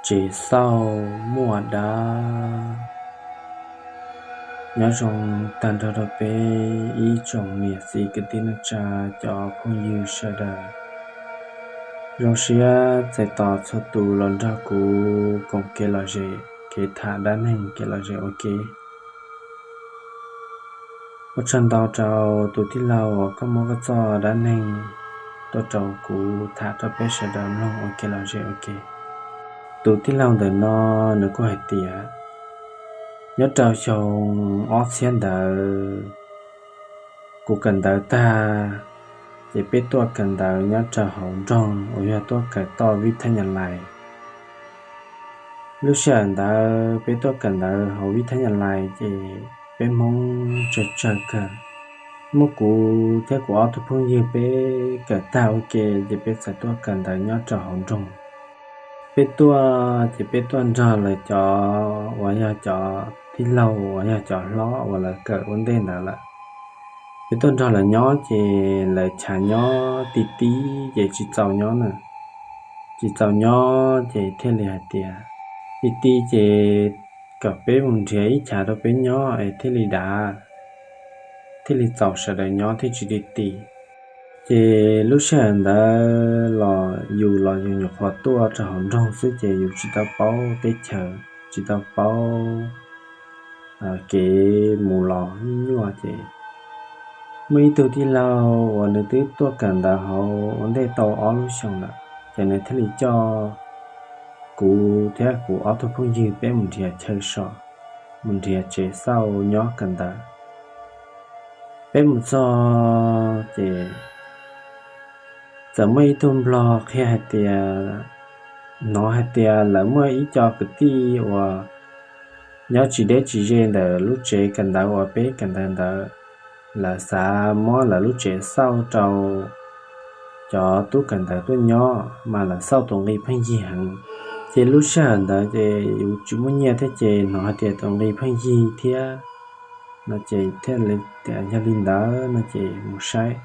Tsev xauj muaj dab. Nyob zoo tag nrho rau peb ib tsoom niam txiv kwv tij neej tsa, cov phooj ywg sawv daws. Zoo siab txais tos txhua tus los nrog kuv koom kev lom zem, kev tham dab neeg kev lom zem ua ke. Ua tsaug ntau rau tus tij laug uas koj muab koj txoj dab neeg tuaj rau kuv tham rau peb sawv daws mloog ua kev lom zem ua ke. Tus tij laug ntawm no nws kuj hais tias, nyob rau xyoo ob txhiab ntawd, kuv kawm ntawv tag, ces peb tuaj kawm ntawv nyob rau hauv nroog uas yog tuaj kawm toj vib thab nyas lais. Lub sij hawm ntawd peb tuaj kawm ntawv hauv vib thab nyas lais ces peb Hmoob tsawg tsawg kawg. Muaj kuv thiab kuv ob tug phooj ywg peb kawm tag ua ke ces peb txawm tuaj kawm ntawv nyob rau hauv nroog. Peb tuaj ces peb tuaj nrog lawv cov uas yog cov tij laug uas yog cov hlob uas lawv kawm ua ntej ntawd lawm. Peb tuaj nrog lawv nyob ces lawv chav nyob ti ti ces tsis txaus nyob na. Tsis txaus nyob ces thiaj li hais tias, ti ti ces kom peb mus nrhiav ib chav rau peb nyob es thiaj li dav, thiaj li txaus sawv daws nyob thiaj tsis ti ti. Ces lub sij hawm ntawd los yus los yus nyuam qhuav tuaj rau hauv nroog xwb ces yus tsis tau paub teb chaws, tsis tau paub kev mus los nyuaj ces muaj ib tug tij laug uas nws twb tuaj kawm ntawv hauv ua ntej tau ob lub xyoo lawm, ces nws thiaj li coj kuv thiab kuv ob tug phooj ywg peb mus nrhiav chaw so, mus nrhiav tsev xauj nyob kawm ntawv. Peb mus txog ces txawm muaj ib tug nplog qhia hais tias, hnov hais tias lawv muaj ib co kwv tij uas nyob tsis deb tsis ze ntawm lub tsev kawm ntawv uas peb kawm ntawv ntawd, lawv xav muab lawv lub tsev xauj rau cov tub kawm ntawv tuaj nyob mas lawv xauj tus nqi pheej yig heev. Ces lub sij hawm ntawd ces yus tsis muaj nyiaj thiab ces hnov hais tias tus nqi pheej yig thiab no ces thiaj li tias yog li ntawd no ces mus saib,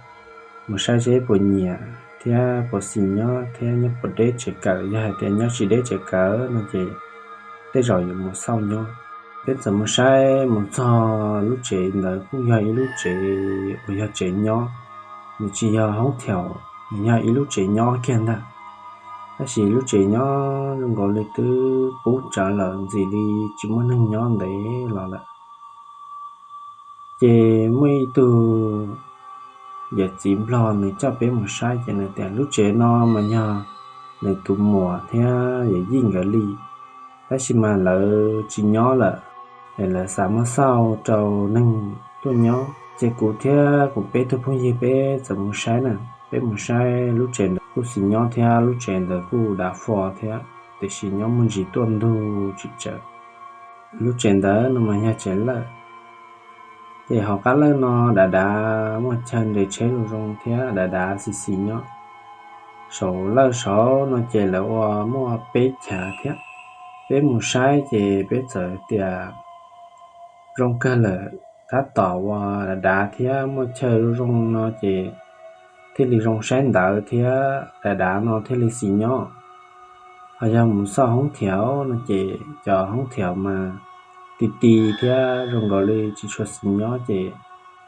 mus saib seb puas nyiam thiab puas xis nyob thiab nyob puas deb tsev kawm, yog hais tias nyob tsis deb tsev kawm no ces tej zaum yuav mus xauj nyob. Peb txawm mus saib mus txog lub tsev ntawd kuj yog ib lub tsev uas yog tsev nyob, nws tsis yog hoob thiaum, nws yog ib lub tsev nyob kiag ntag. Tab sis lub tsev nyob zoo nkaus li twb pub tsawv lawm ntxim li tsis muaj neeg nyob ntev los lawm. Ces muaj ib tug yawm txiv nplog nws coj peb mus saib ces nws tias lub tsev no mas yog nws tus muam thiab yawm yij nkawd li, tab sis mas lawv tsis nyob lawm, es lawv xav muab xauj rau neeg tuaj nyob. Ces kuv thiab kuv peb tug phooj ywg peb txawm mus saib na, peb mus saib lub tsev ntawd kuj xis nyob thiab lub tsev ntawd kuj dav fo thiab, tiam sis nyob muaj ntsis tuaj ntug tsis tsawv. Lub tsev ntawd no mas yog tsev lawj, ces hauv qab lawj no dav dav muaj chaw nres tsheb zoo zoo thiab dav dav xis xis nyob. Saum lawj saud no ces lawv ua muaj peb chav thiab. Peb mus saib ces peb txawm tias zoo kawg lawm, tab tom ua dav dav thiab muaj chaw zoo zoo no ces thiaj li zoo saib ntawv thiab dav dav no thiaj li xis nyob. Ho yog mus xauj hoob thiaum no ces cov hoob thiaum mas ti ti thiab zoo nkaus li tsis tshua xis nyob ces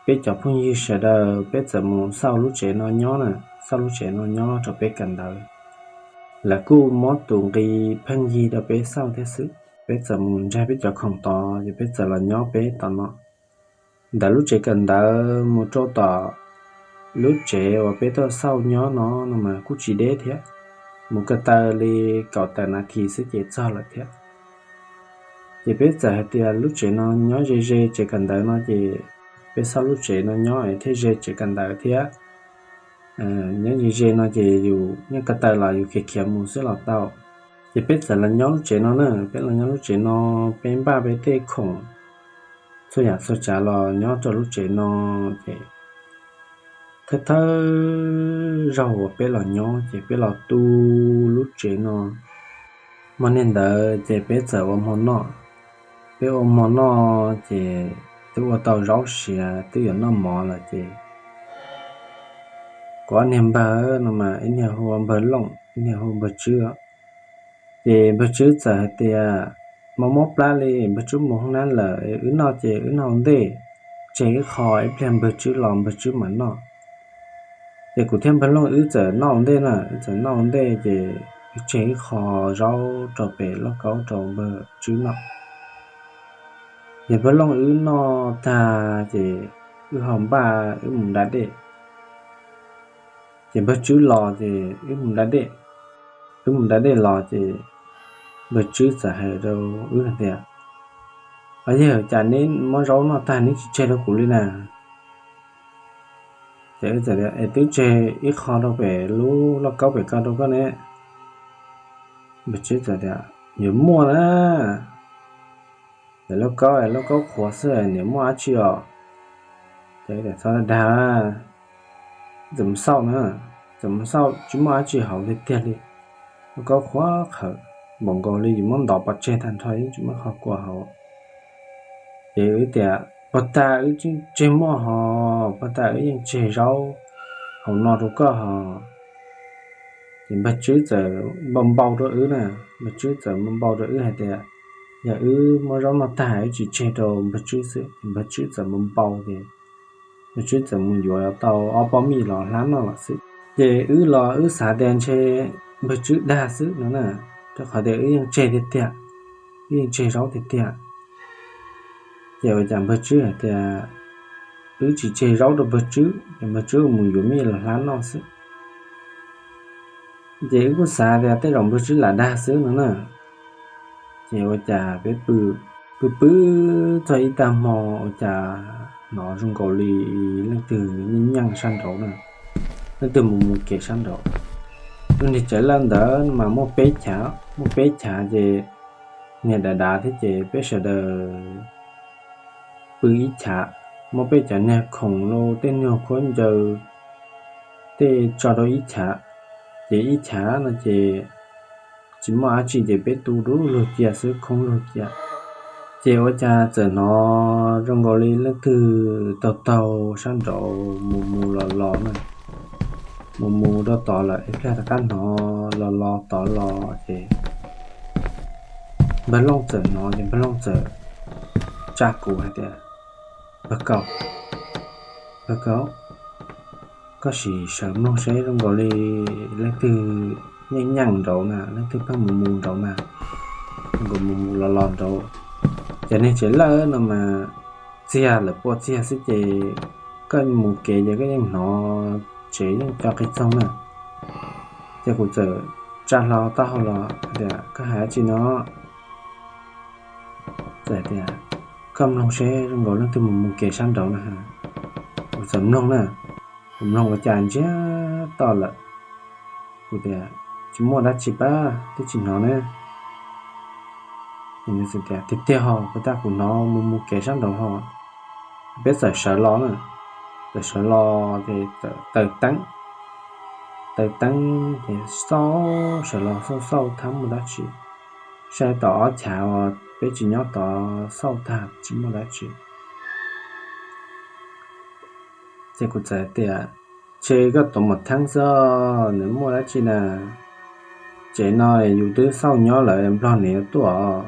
peb cov phooj ywg sawv daws peb txawm mus xauj lub tsev no nyob na, xauj lub tsev no nyob rau peb kawm ntawv. Lawv kuj muab tus nqi pheej yig rau peb xauj thiab xwb. Peb txawm mus ntsaig peb cov khoom tod ces peb txawm los nyob peb tom no. Ntawm lub tsev kawm ntawv mus rau tom lub tsev uas peb tuaj xauj nyob no no mas kuj tsis deb thiab, mus ko taw li kaum tawm nas this xwb ces txog lawm thiab. Ces peb txawm hais tias lub tsev no nyob ze ze tsev kawm ntawv no ces peb xauj lub tsev no nyob es thiaj ze tsev kawm ntawv thiab. Nyob ze ze no ces yus nyob ko taw los yus khiav khiav mus xwb los tau. Ces peb txawm los nyob lub tsev no na, peb los nyob lub tsev no, peb npaj peb tej khoom txhua yam txhua tsav los nyob rau lub tsev no ces thawj thawj zaug uas peb los nyob ces peb los tu lub tsev no. Hmo niag ntawd ces peb txawm ua hmo noj. Peb ua hmo noj ces twb ua tau zaub siav twb yuav noj mov lawm ces kuv ob niag npawg no mas ib niag hu ua npawg Looj, ib niag hu ua npawg Tswb. Ces npawg Tswb txawm hais tias, Mob mob plab li, npawg Tswb mus hoob nab lawm, wb noj ces wb noj ua ntej, tseg ib qho, ib pliag npawg Tswb los npawg Tswb mam noj. Ces kuv thiab npawg Looj wb txawm noj ua ntej na, wb txawm noj ua ntej ces wb tseg ib qho zaub rau pem lauj kaub rau npawg Tswb noj. Ces npawg Looj wb noj tag ces wb ho npaj wb mus da dej. Ces npawg Tswb los ces wb mus da dej. Wb mus da dej los ces npawg Tswb txawm hais rau wb hais tias, Os yawg, cas neb muab zaub noj tag neb tsis tseg rau kuv li na? Ces wb txawm tias, Es twb tseg ib qho rau pem lub lauj kaub pem ko rau koj ne. Npawg Tswb txawm tias, Yuav muaj na, pem lauj kaub, lauj kaub qhuav xwb, niam muaj dab tsi os? Ces tias, Txhob dag, txawm mus xauj na, txawm mus xauj tsis muaj dab tsi hauv tiag tiag li. Lauj kaub qhuav qhawv npaum nkaus li yus muab ntov pov tseg tag nrho yeej tsis muaj qhov kua hauv. Ces wb tias, Puag ta wb yeej tseg muaj hos, puag ta wb yeej tseg zaub hauv no rau koj hos. Ces npawg Tswb txawm npau npau rau wb na, npawg Tswb txawm npau npau rau wb hais tias, Yog wb muab zaub noj tag wb tsis tseg rau npawg Tswb xwb. Ces npawg Tswb txawm npau npau ces npawg Tswb txawm mus yuav tau ob pob mij los hlab noj lawm xwb. Ces wb los wb xav tias ntshe npawg Tswb dag xwb no na, rau qhov tias wb yeej tseg tiag tiag, wb yeej tseg zaub tiag tiag. Ces ua cas npawg Tswb hais tias wb tsis tseg zaub rau npawg Tswb, ces npawg Tswb mus yuav mij los hlab noj xwb. Ces wb kuj xav tias tej zaum npawg Tswb lam dag xwb no na. Ces ua cas peb pw, pw pw txog ib tag hmo ua cas hnov zoo nkaus li leej twg nyeej nyeej sab nraud na, leej twg mus mus kev sab nraud. Tus niag tsev lawj ntawd mas muaj peb chav, muaj peb chav ces niag dav dav thiab ces peb sawv daws pw ib chav, muab peb cov niag khoom los tej nyuag khaub ncaws tej tso rau ib chav. Ces ib chav no ces tsis muaj dab tsi ces peb tu du lug cia xwb, khoob lug cia. Ces ua cas txawm hnov zoo nkaus li leej twg taug taug sab nraud mus mus los los na, mus mus rau tod lawm ib pliag rov qab hnov los los tod los ces npawg Looj txawm hnov ces npawg Looj txawm tsa kuv hais tias, Npawg Kaus, npawg Kaus, koj sim sawv mloog seb zoo nkaus li leej twg nyeej nyeej nraud na, leej twg pheej mus mus nraud na, zoo nkaus mus mus los los nraud. Ces niag tsev lawj no mas txiag lawm pua txiag xwb ces koj mus kev ces koj yeej hnov tsev yeej co qis txoog na. Ces kuv txawm tsa hlo taub hau los tias, Koj hais dab tsi no? Txawm tias, Koj mloog seb zoo nkaus leej twg mus mus kev sab nraud na. Kuv txawm mloog na, kuv mloog ua cas ntsiag to lawm. Kuv tias, Tsis muaj dab tsi pab, twb tsis hnov ne. Tiag tiag ho, puag ta kuv hnov mus mus kev sab nraud ho. Peb txawm sawv los na, txawm sawv los ces taws teeb, taws teeb ces xauj, sawv los xauj xauj thab muaj dab tsi, saib tom ob chav uas peb tsis nyob tod xauj tag tsis muaj dab tsi. Ces kuv txawm tias, Ntshe koj tuav mos theeb xwb, nws muaj dab tsi na. Tsev no yus twb xauj nyob lawm, nplog nws yuav tuaj.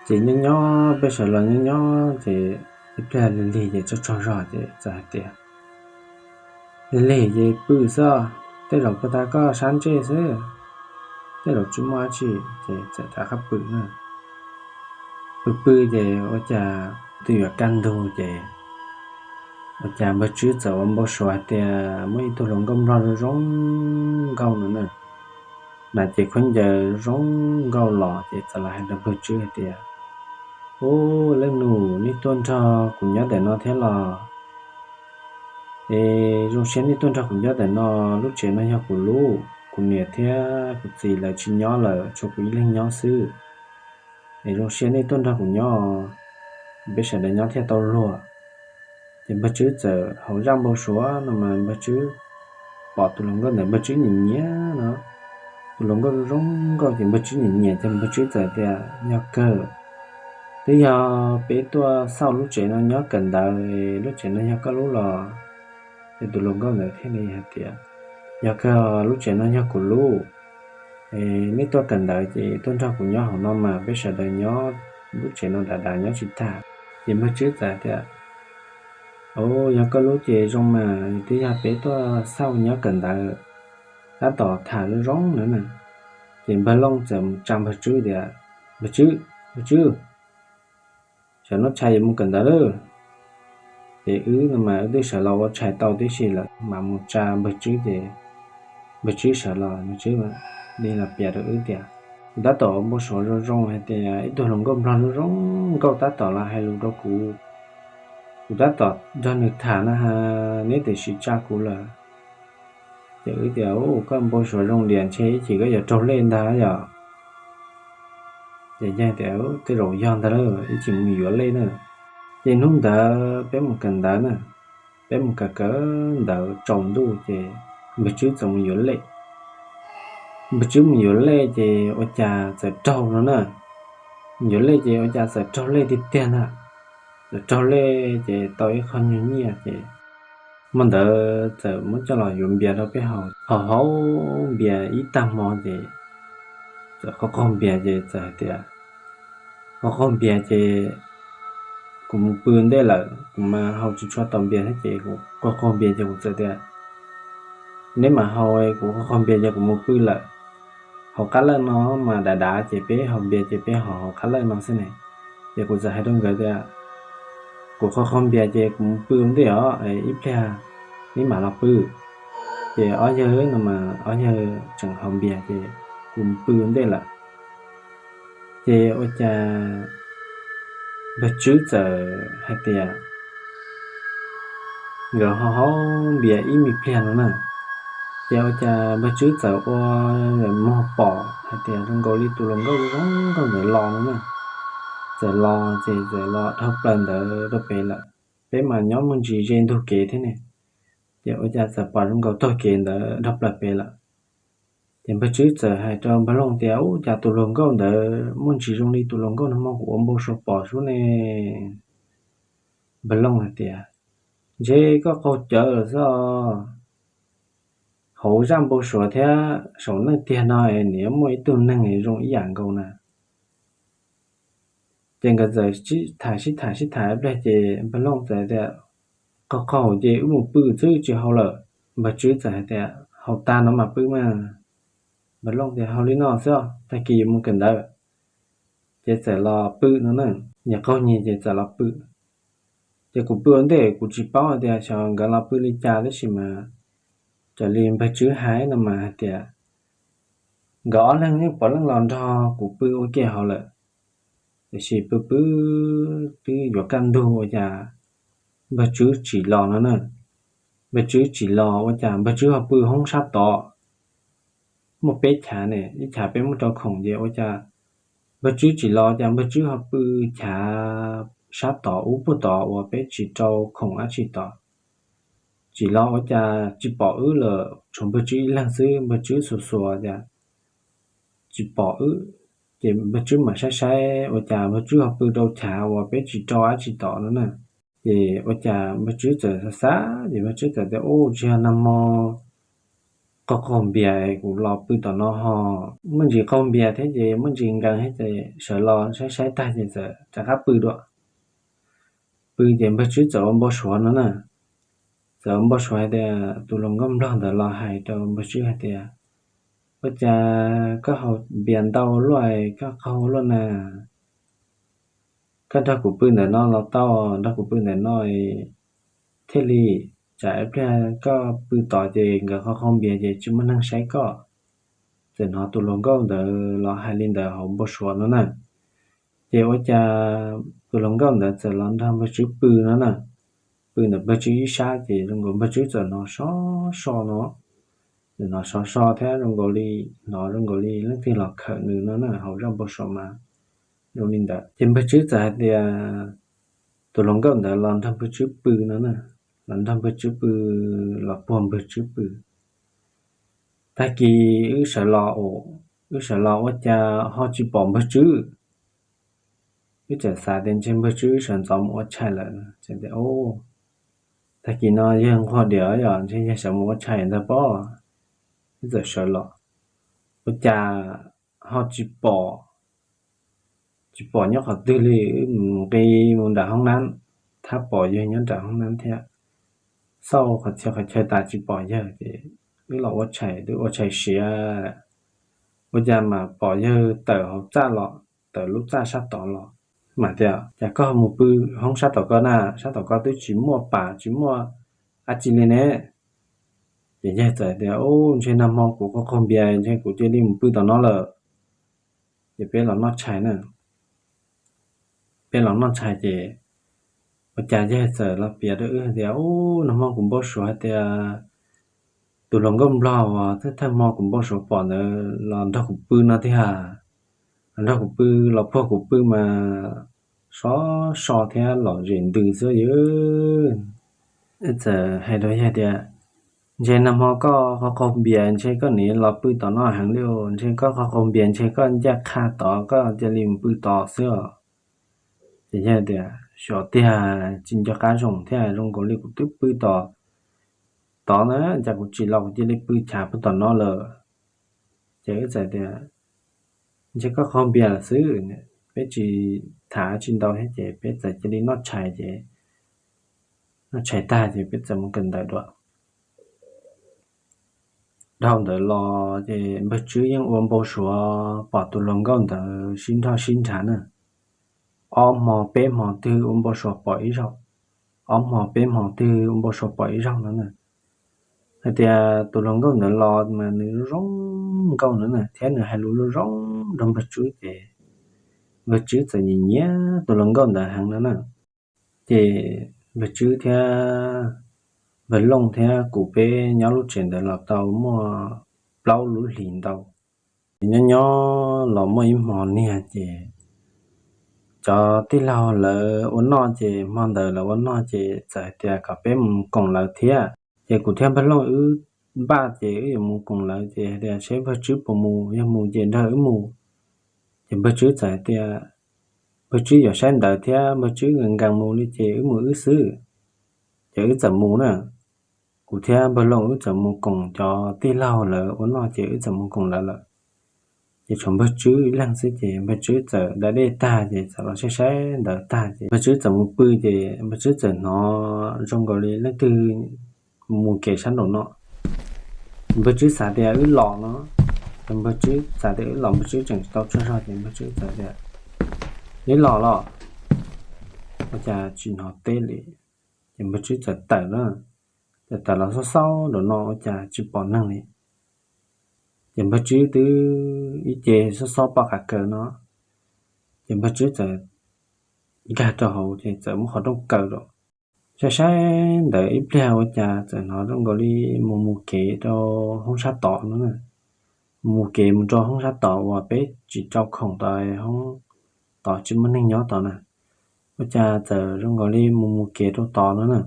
Ces nyob nyob peb sawv los nyob nyob ces ib pliag lig lig ces tsaug tsaug zog ces txawm hais tias, Lig lig ces pw xwb, tej zaum puag ta koj sab ntsej xwb, tej zaum tsis muaj dab tsi. Ces txawm rov qab pw na. Pw pw ces ua cas twb yuav kaj ntug ces ua cas npawg Tswb txawm ua npau suav hais tias muaj ib tug hluas nkauj nplog zoo zoo nkauj no na, hnav cev khaub ncaws zoo nkauj los ces txawm los hais rau npawg Tswb hais tias, Ub, leej nus, nej tuaj nrog kuv nyob ntawm no thiab los? Es zoo siab nej tuaj nrog kuv nyob ntawm no, lub tsev no yog kuv lub, kuv niam thiab kuv txiv lawv tsis nyob lawm, tshuav kuv ib leeg nyob xwb. Es zoo siab nej tuaj nrog kuv nyob, peb sawv daws nyob thiaj tau luag. Ces npawg Tswb txawm hauv zaj npau suav no mas npawg Tswb pom tus hluas nkauj ntawd npawg Tswb nyiam nyiam no, tus hluas nkauj zoo nkauj ces npawg Tswb nyiam nyiam ces npawg Tswb txawm tias, Yog kawg, twb yog peb tuaj xauj lub tsev no nyob kawm ntawv, lub tsev no yog koj lub los? Ces tus hluas nkauj ntawd thiaj li hais tias, Yog kawg, lub tsev no yog kuv lub. Neb tuaj kawm ntawv ces tuaj nrog kuv nyob hauv no mas peb sawv daws nyob lub tsev no dav dav nyob tsis tag. Ces npawg Tswb txawm tias, Au, yog koj lub ces zoo mas, twb yog peb tuaj xauj nyob kawm ntawv, tab tom tham zoo zoo na na. Ces npawg Looj txawm mus tsa npawg Tswb tias, Npawg Tswb, npawg Tswb, sawv no tshais yuav mus kawm ntawv lawm. Ces wb no mas wb twb sawv los ua tshais tau tib si lawm, mas mus tsa npawg Tswb ces npawg Tswb sawv los, npawg Tswb li los piav rau wb tias, Kuv tab tom ua npau suav zoo zoo hais tias ib tug hluas nkauj nplog zoo zoo nkauj tab tom los hais lus rau kuv. Kuv tab tom nrog nws tham na ha, neb tiam sis tsa kuv lawm. Ces wb tias, Koj npau suav zoo diam, ntshe ib chim koj yuav raug lej ntag yom. Ces yawg tias, Tej zaum yog ntag lauj, ib chim mus yuav lej na. Ces hnub ntawd peb mus kawm ntawv na, peb mus kawm kawm ntawv tsaus ntuj ces npawg Tswb txawm mus yuav lej. Npawg Tswb mus yuav lej ces ua cas txawm raug no na. Mus yuav lej ces ua cas txawm raug lej tiag tiag ntag. Txawm raug lej ces tau ib qho nyuag nyiaj ces hmo ntawd txawm muab coj los yuav npias rau peb haus. Haus haus npias ib tag hmo ces txawm qaug qaug npias ces txawm hais tias, Qaug qaug npias ces kuv mus pw ntej lawm, kuv mas haus tsis tshua tau npias thiab ces kuv qaug qaug npias ces kuv txawm tias, Neb mam haus, kuv qaug qaug npias ces kuv mus pw lawm. Hauv qab lawj no mas dav dav ces peb haus npias ces peb haus hauv qab lawj no xwb ne. Ces kuv txawm hais rau nkawd tias, Kuv qaug qaug npias ces kuv mus pw ua ntej os, ib pliag neb mam los pw. Ces ob yawg no mas ob yawg tseem haus npias ces kuv mus pw ua ntej lawm. Ces ua cas npawg Tswb txawm hais tias, nkawd ho haus npias ib me pliag no na, ces ua cas npawg Tswb txawm ua moog pom hais tias zoo nkaus li tus hluas nkauj zoo nkauj ntawd los no na. Txawm los ces txawm los dhau plaws ntawd rau pem lawm. Peb mas nyob muaj ntsis ze ntug kev thiab ne, ces ua cas txawm pom zoo nkaus taug kev ntawd dhau plaws pem lawm. Ces npawg Tswb txawm hais rau npawg Looj tias, Ub, cas tus hluas nkauj ntawd muaj ntsis zoo li tus hluas nkauj nag hmo kuv ua npau suav pom sub ne? Npawg Looj hais tias, Ntshe koj qaug cawv lawm xwb os. Hauv zaj npau suav thiab saum neej tiag no nws yuav muaj ib tug neeg zoo ib yam nkaus na. Ces nkawd txawm tham sib tham sib tham ib pliag ces npawg Looj txawm tias, Qaug qaug ces wb mus pw xwb tsis haus lawm. Npawg Tswb txawm hais tias, Haus tag no mam pw mas. Npawg Looj tias, Haus li no xwb, tag kis yuav mus kawm ntawv. Ces txawm los pw no na. Nyias qaug nyias ces txawm los pw. Ces kuv pw ua ntej kuv tsis paub hais tias xyov nkawd los pw li cas tab sis mas raws li npawg Tswb hais no mas hais tias nkawd ob leeg yeej puav leej los nrog kuv pw ua ke hauv lawm. Tiam sis pw pw twb yuav kaj ntug ua cas npawg Tswb tsis los no na. Npawg Tswb tsis los ua cas npawg Tswb ho pw hoob sab tod. Muaj peb chav ne, ib chav peb muab rau khoom ces ua cas npawg Tswb tsis los cas npawg Tswb ho pw chav sab tod ub puag tod uas peb tsis rau khoom dab tsi tod. Tsis los ua cas tsis pom wb lawm, tshuav npawg Tswb ib leeg xwb, npawg Tswb xuas xuas cas tsis pom wb. Ces npawg Tswb mam saib saib ua cas npawg Tswb ho pw rau chav uas peb tsis rau dab tsi tod no na. Ces ua cas npawg Tswb txawm xav xav ces npawg Tswb txawm tias, Ub, tsis yog nag hmo qaug qaug npias kuv los pw tom no ho. Muaj ntsis qaug npias thiab ces muaj ntsis nkees thiab ces sawv los saib saib tag ces txawm rov qab pw dua. Pw ces npawg Tswb txawm ua npau suav no na. Txawm ua npau suav hais tias tus hluas nkauj nplog ntawd los hais rau npawg Tswb hais tias, Ua cas koj haus npias ntau luaj, koj qaug luaj na? Koj nrog kuv pw ntawm no los tau, nrog kuv pw ntawm no thiaj li, tsam ib pliag koj pw tod ces nkawd qaug qaug npias ces tsis muaj neeg saib koj. Txawm hnov tus hluas nkauj ntawd los hais li ntawd hauv npau suav no na. Ces ua cas tus hluas nkauj ntawd txawm los nrog npawg Tswb pw no na. Pw ntawm npawg Tswb ib sab ces zoo nkaus npawg Tswb txawm hnov so so no. Txawm hnov so so thiab zoo nkaus li, hnov zoo nkaus li leej twg los khawm nws no na, hauv zaj npau suav mas zoo li ntawd. Ces npawg Tswb txawm hais tias tus hluas nkauj ntawd los nrog npawg Tswb pw no na, los nrog npawg Tswb pw, los puag npawg Tswb pw. Tag kis wb sawv los, wb sawv los ua cas ho tsis pom npawg Tswb. Wb txawm xav tias ntshe npawg Tswb sawv ntxov mus ua tshais lawm. Tag kis no yawg nquag diam yom, ntshe yawg sawv mus ua tshais ntag pob. Wb txawm sawv los, ua cas ho tsis pom, tsis pom nyob qhov twg li. Wb mus nqis mus nram hoob nab, thab pom yawg nyob nram hoob nab thiab. Xauj qhov txhia qhov chaw tas tsis pom yawg ces wb los ua tshais, twb ua tshais siav, ua cas mas pom yawg tawm hauv txaj los, tawm lub txaj sab tod los. Mas tias, Cas koj mus pw hoob sab tom koj na, sab tom koj twb tsis muaj pas tsis muaj dab tsi li ne? Ces yawg txawm tias, Ub, ntshe nag hmo kuv qaug qaug npias ntshe kuv cia li mus pw tom no lawm. Ces peb los noj tshais na. Peb los noj tshais ces ua cas yawg txawm los piav rau wb tias, Ub, nag hmo kuv npau suav hais tias tus hluas nkauj nplog uas thawj thawj hmo kuv npau suav pom ntawd los nrog kuv pw no tiag. Los nrog kuv pw, los puag kuv pw mas sov so thiab lom zem ntws xwb yawg. Wb txawm hais rau yawg tias, Ntshe nag hmo koj qaug qaug npias ntshe koj nim los pw tom no heev li os, ntshe koj qaug qaug npias ntshe koj ncaj qha tod koj cia li mus pw tod xwb os. Ces yawg tias, Xyov tiag, tsis nco qab zoo thiab, zoo nkaus li kuv twb pw tom tod na, cas kuv tsis los kuv cia li pw chav pw tom no lawm. Ces wb txawm tias, Ntshe koj qaug npias lawm xwb. Peb tsis tham tsis ntau thiab ces peb txawm cia li noj tshais ces noj tshais tag ces peb txawm mus kawm ntawv dua. Dhau ntawd los ces npawg Tswb yeej ua npau suav pom tus hluas nkauj ntawd sib nrhoj sib nrhav na. Ob hmo peb hmo twg ua npau suav pom ib zaug, ob hmo peb hmo twg ua npau suav pom ib zaug no na. Hais tias tus hluas nkauj ntawd los mas nws zoo zoo nkauj no na, thiab nws hais lus zoo zoo nrog npawg Tswb ces npawg Tswb txawm nyiam nyiam tus hluas nkauj ntawd heev no na. Ces npawg Tswb thiab npawg Looj thiab kuv peb nyob lub tsev ntawd los tau muaj plaub lub hlis ntau. Ces nyob nyob los muaj ib hmo niag ces cov tij laug lawv ua noj ces hmo ntawd lawv ua noj ces txawm hais tias kom peb mus koom lawv thiab. Ces kuv thiab npawg Looj wb npaj ces wb yuav mus koom lawv ces hais tias seb npawg Tswb puas mus, yog mus ces nrog wb mus. Ces npawg Tswb txawm hais tias npawg Tswb yuav saib ntawv thiab npawg Tswb nkees mus li ces wb mus wb xwb. Ces wb txawm mus na. Kuv thiab npawg Looj wb txawm mus koom cov tij laug lawv ua noj ces wb txawm mus koom lawv lawm. Ces tshuav npawg Tswb ib leeg xwb ces npawg Tswb txawm da dej tag ces txawm los saib saib ntawv tag ces npawg Tswb txawm mus pw ces npawg Tswb txawm hnov zoo nkaus li leej twg mus mus kev sab nraum no. Npawg Tswb xav tias wb los no, ces npawg Tswb xav tias wb los npawg Tswb tseem tsis tau tsaug zog ces npawg Tswb txawm tias, Wb los los? Ua cas tsis hnov teb li? Ces npawg Tswb txawm tawm na, txawm tawm los xauj xauj nraum no ua cas tsis pom neeg li. Ces npawg Tswb twb ib ce xob xob poj qav kaws no, ces npawg Tswb txawm nkag rau hauv ces txawm muab qhov rooj kaw rau. Saib saib ntawd ib pliag ua cas txawm hnov zoo nkaus li mus mus kev rau hoob sab tod no na. Mus mus kev mus rau hoob sab tod uas peb tsis tau khoom tod, hoob tod tsis muaj neeg nyob tod na. Ua cas txawm zoo nkaus li mus mus kev rau tod no na.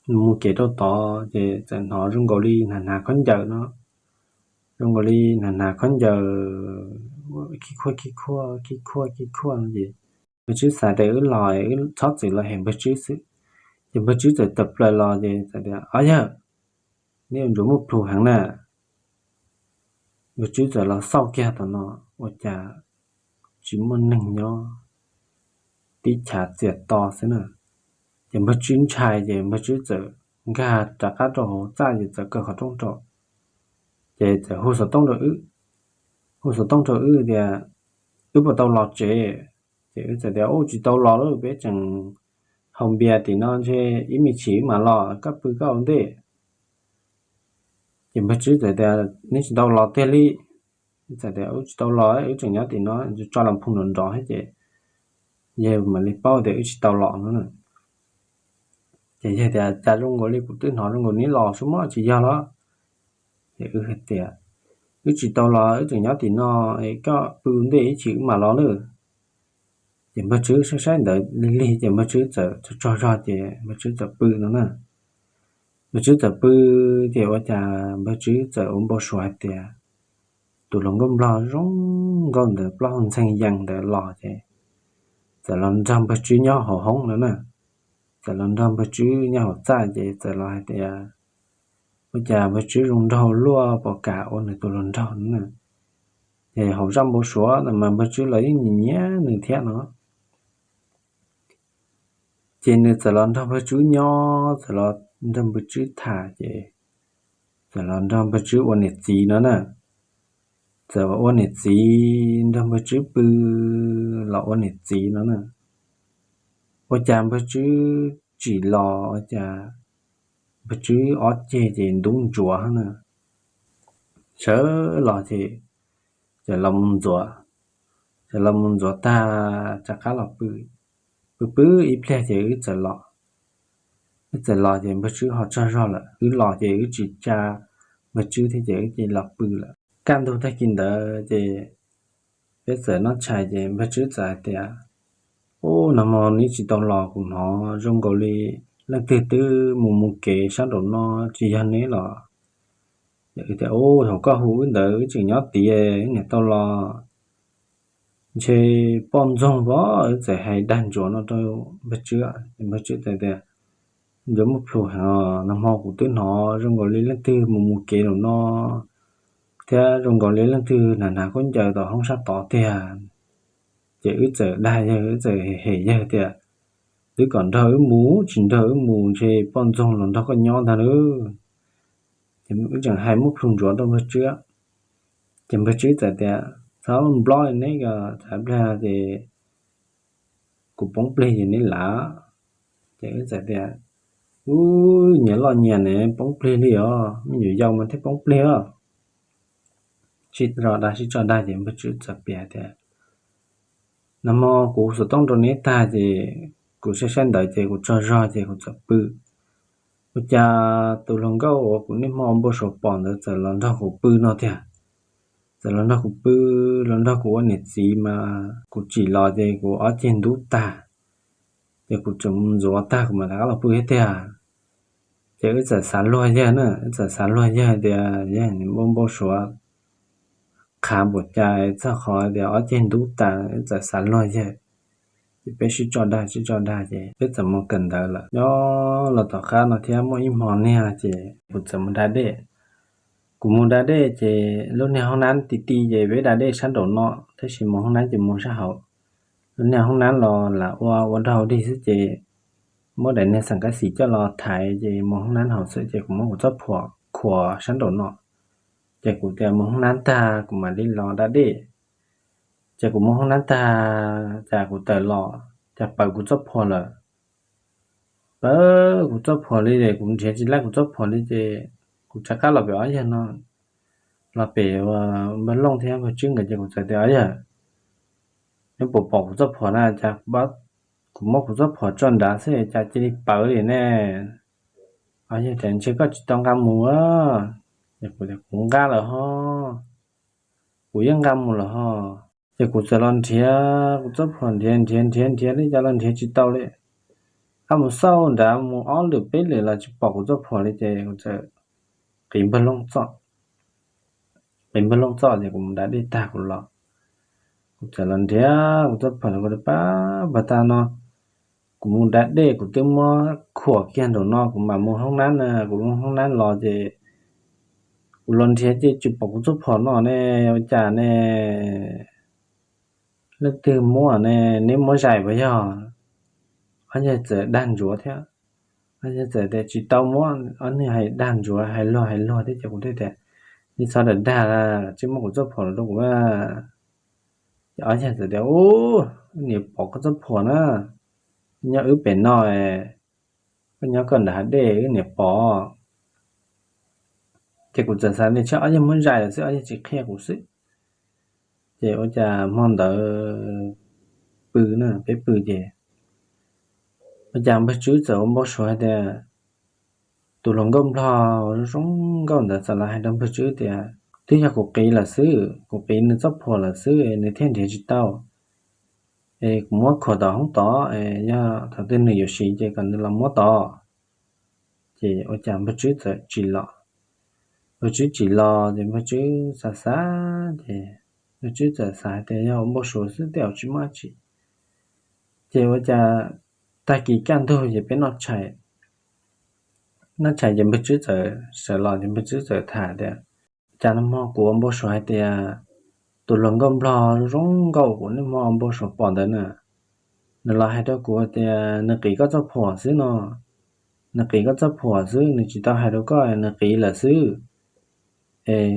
Mus mus kev rau tod ces txawm hnov zoo nkaus li hnav hnav khaub ncaws no, zoo nkaus li hnav hnav khaub ncaws, khib khuaj khib khuaj khib khuaj khib khuaj no ces npawg Tswb xav tias wb los wb txhob txwm los hem npawg Tswb xwb. Ces npawg Tswb txawm tawm plaws los ces txawm tias, Ob yawg, neb ua ntsuas muaj plhus heev na. Npawg Tswb txawm los xauj kiag tom no, ua cas tsis muaj neeg nyob, tib chav txias to xwb na. Ces npawg Tswb ntshai ces npawg Tswb txawm nkag rov qab rau hauv txaj ces txawm kaw qhov rooj rau, ces txawm hu xov tooj rau wb. Hu xov tooj rau wb tias wb puas tau los tsev. Ces wb txawm tias, Ub, tsis tau los lauj, peb tseem haus npias tim no, ntshe ib me chim wb mam los, koj pw koj ua ntej. Ces npawg Tswb txawm tias, Neb tsis tau los tiag li? Txawm tias, Wb tsis tau los, wb tseem nyob tim no, tso los phoom nrov nrov thiab ces yawg mam li paub tias wb tsis tau los no na. Ces yawg tias, Cas zoo nkaus li kuv twb hnov zoo nkaus neb los xwb mog, tsis yog los? Ces wb hais tias, Wb tsis tau los, wb tseem nyob tim no, koj pw ua ntej ib chim wb mam los lawm. Ces npawg Tswb saib saib ntawd lig lig ces npawg Tswb txawm tsaug tsaug zog ces npawg Tswb txawm pw no na. Npawg Tswb txawm pw ces ua cas npawg Tswb txawm ua npau suav hais tias tus hluas nkauj nplog zoo nkauj ntawd plaub hau ntxhee yees ntawd los ces txawm los nrog npawg Tswb nyob hauv hoob no na. Txawm los nrog npawg Tswb nyob hauv txaj ces txawm los hais tias, Ua cas npawg Tswb zoo nraug luaj pom kam ua nws tus hluas nraug no na. Ces hauv zaj npau suav no mas npawg Tswb los yeej nyiam nyiam nws thiab no. Ces nws txawm los nrog npawg Tswb nyob, txawm los nrog npawg Tswb tham ces txawm los nrog npawg Tswb ua niam txiv no na. Txawm ua niam txiv, nrog npawg Tswb pw los ua niam txiv no na. Ua cas npawg Tswb tsim los ua cas npawg Tswb ob ceg ces ntub ntsuav na. Sawv los ces txawm los mus ntxuav, txawm los mus ntxuav tag rov qab los pw. Pw pw ib pliag ces wb txawm los, wb txawm los ces npawg Tswb ho tsaug zog lawm. Wb los ces wb tsis tsa npawg Tswb thiab ces wb cia li los pw lawm. Kaj ntug tag kis ntawd ces peb txawm noj tshais ces npawg Tswb txawm hais tias, Ub, nag hmo neb tsis tau los kuv hnov zoo nkaus li leej twg twb mus mus kev sab nraum no, tsis yog neb los? Tias, Ub, thaum koj hu wb ntawd wb tseem nyob tid, wb niam tau los ntshe poj ntxoog pov. Wb txawm hais dag ntsuav no rau npawg Tswb, npawg Tswb txawm tias, Ntsuav muaj plhus heev os, nag hmo kuv twb hnov zoo nkaus li leej twg mus mus kev nraum no thiab zoo nkaus li leej twg hnav hnav khaub ncaws tom hoob sab tod tiag. Ces wb txawm dag yawg, wb txawm hem yawg tias, Twb kom nrog wb mus, tsis nrog wb mus ntshe poj ntxoog los nrog koj nyob ntag lauj. Ces wb tseem hais muab plhu ntsuav rau npawg Tswb. Ces npawg Tswb txawm tias, Txhob nplob li neb ko, tsam ib pliag ces kuv poob plig ces neb lav. Ces wb txawm tias, Ub, nyias loj nyias ne, poob plig li os, me nyuam yaus mas thiaj poob plig os. Sib tso dag sib tso dag ces npawg Tswb txawm piav tias, Nag hmo kuv xov tooj rau neb tag ces kuv saib saib ntawd ces kuv tsaug zog ces kuv txawm pw. Ua cas tus hluas nkauj uas kuv niaj hmo npau suav pom ntawd txawm los nrog kuv pw no tiag. Txawm los nrog kuv pw, los nrog kuv ua niam txiv mas kuv tsim los ces kuv ob ceg ntub tag, ces kuv tseem mus ntxuav tag kuv mam rov qab los pw thiab tiag. Ces wb txawm xav luag yawg na, wb txawm xav luag yawg tias yawg npau npau suav qhav npaum cas txog qhov tias ob ceg ntub tas, wb txawm xav luag yawg. Ces peb sib tso dag sib tso dag ces peb txawm mus kawm ntawv lawm. Nyob los tom qab no thiab muaj ib hmo niag ces kuv txawm mus da dej. Kuv mus da dej ces lub niag hoob nab ti ti ces peb da dej sab nraum no, tab sis mus hoob nab ces mus sab hauv. Lub niag hoob nab los lam ua ua dog dig xwb ces muab daim niag xeem kab xis coj los thaiv ces mus hoob nab hauv xwb ces kuv muab kuv txoj phuam khuam sab nraum no. Ces kuv tias mus hoob nab tag kuv mam li los da dej. Ces kuv mus hoob nab tag, cas kuv tawm los cas pawv kuv txoj phuam lawm. Pawv kuv txoj phuam li ces kuv nrhiav tsis laij kuv txoj phuam li ces kuv rov qab los pem ob yawg no, los pem npawg Looj thiab npawg Tswb nkawd ces kuv txawm tias, Ob yawg, neb puas pom kuv txoj phuam na? Cas kuv muab kuv txoj phuam tso nrad xwb cas cia li pawv li ne? Ob yawg tias, Ntshe koj tsis tau nqa mus. Kuv nqa lawm ho, kuv yeej nqa mus lawm ho. Ces kuv txawm los nrhiav kuv txoj phuam, nrhiav nrhiav nrhiav nrhiav li cas los nrhiav tsis tau li. Ab, mus xauj nrad mus ob lwm peb lwm los tsis pom kuv txoj phuam li ces kuv txawm qiv npawg Looj txoj. Qiv npawg Looj txoj ces kuv mus da dej tag kuv los, kuv txawm los nrhiav kuv txoj phuam li pab pag tag no. Kuv mus da dej kuv twb muab khuam kiag nraum no kuv mam mus hoob nab na, kuv mus hoob nab los ces kuv los nrhiav ces tsis pom kuv txoj phuam no ne, ua cas ne? Leej twg muab ne? Neb muab zais puas yog? Ob yawg txawm dag ntsuav thiab. Ob yawg txawm tias, Tsis tau muab. Ob niag hais dag ntsuav hais luag hais luag thiab ces kuv thiaj tias, Neb txhob dag dag, tsis muab kuv txoj phuam los rau kuv. Ces ob yawg txawm tias, Ub, niam pom koj txoj phuam na, nyob wb pem no, koj nyob koj nram hav dej wb niam pom. Ces kuv txawm xav li tsam ob yawg muab zais lawm xwb, ob yawg tsis qhia kuv xwb. Ces ua cas hmo ntawd pw na, peb pw ces ua cas npawg Tswb txawm ua npau suav hais tias, tus hluas nkauj nplog zoo nkauj ntawd txawm los hais rau npawg Tswb tias, Twb yog kuv qiv lawm xwb, kuv qiv nws txoj phuam lawm xwb nws thiaj nrhiav tsis tau. Es kuv muab khuam tom hoob tod, yog thaum twg nws yuav siv ces kom nws los muab tod. Ces ua cas npawg Tswb txawm tsis los. Npawg Tswb tsis los ces npawg Tswb xav xav ces npawg Tswb txawm xav hais tias yog ua npau suav xwb tej zaum tsis muaj dab tsi. Ces ua cas tag kis kaj ntug ces peb noj tshais, noj tshais ces npawg Tswb txawm sawv los ces npawg Tswb txawm tham tias, Cas nag hmo kuv ua npau suav hais tias tus hluas nkauj nplog zoo nkauj kuv niaj hmo ua npau suav pom ntawd na, nws los hais rau kuv tias nws qiv koj txoj phuam xwb no, nws qiv koj txoj phuam xwb, nws tsis tau hais rau koj, nws qiv lawm xwb. Es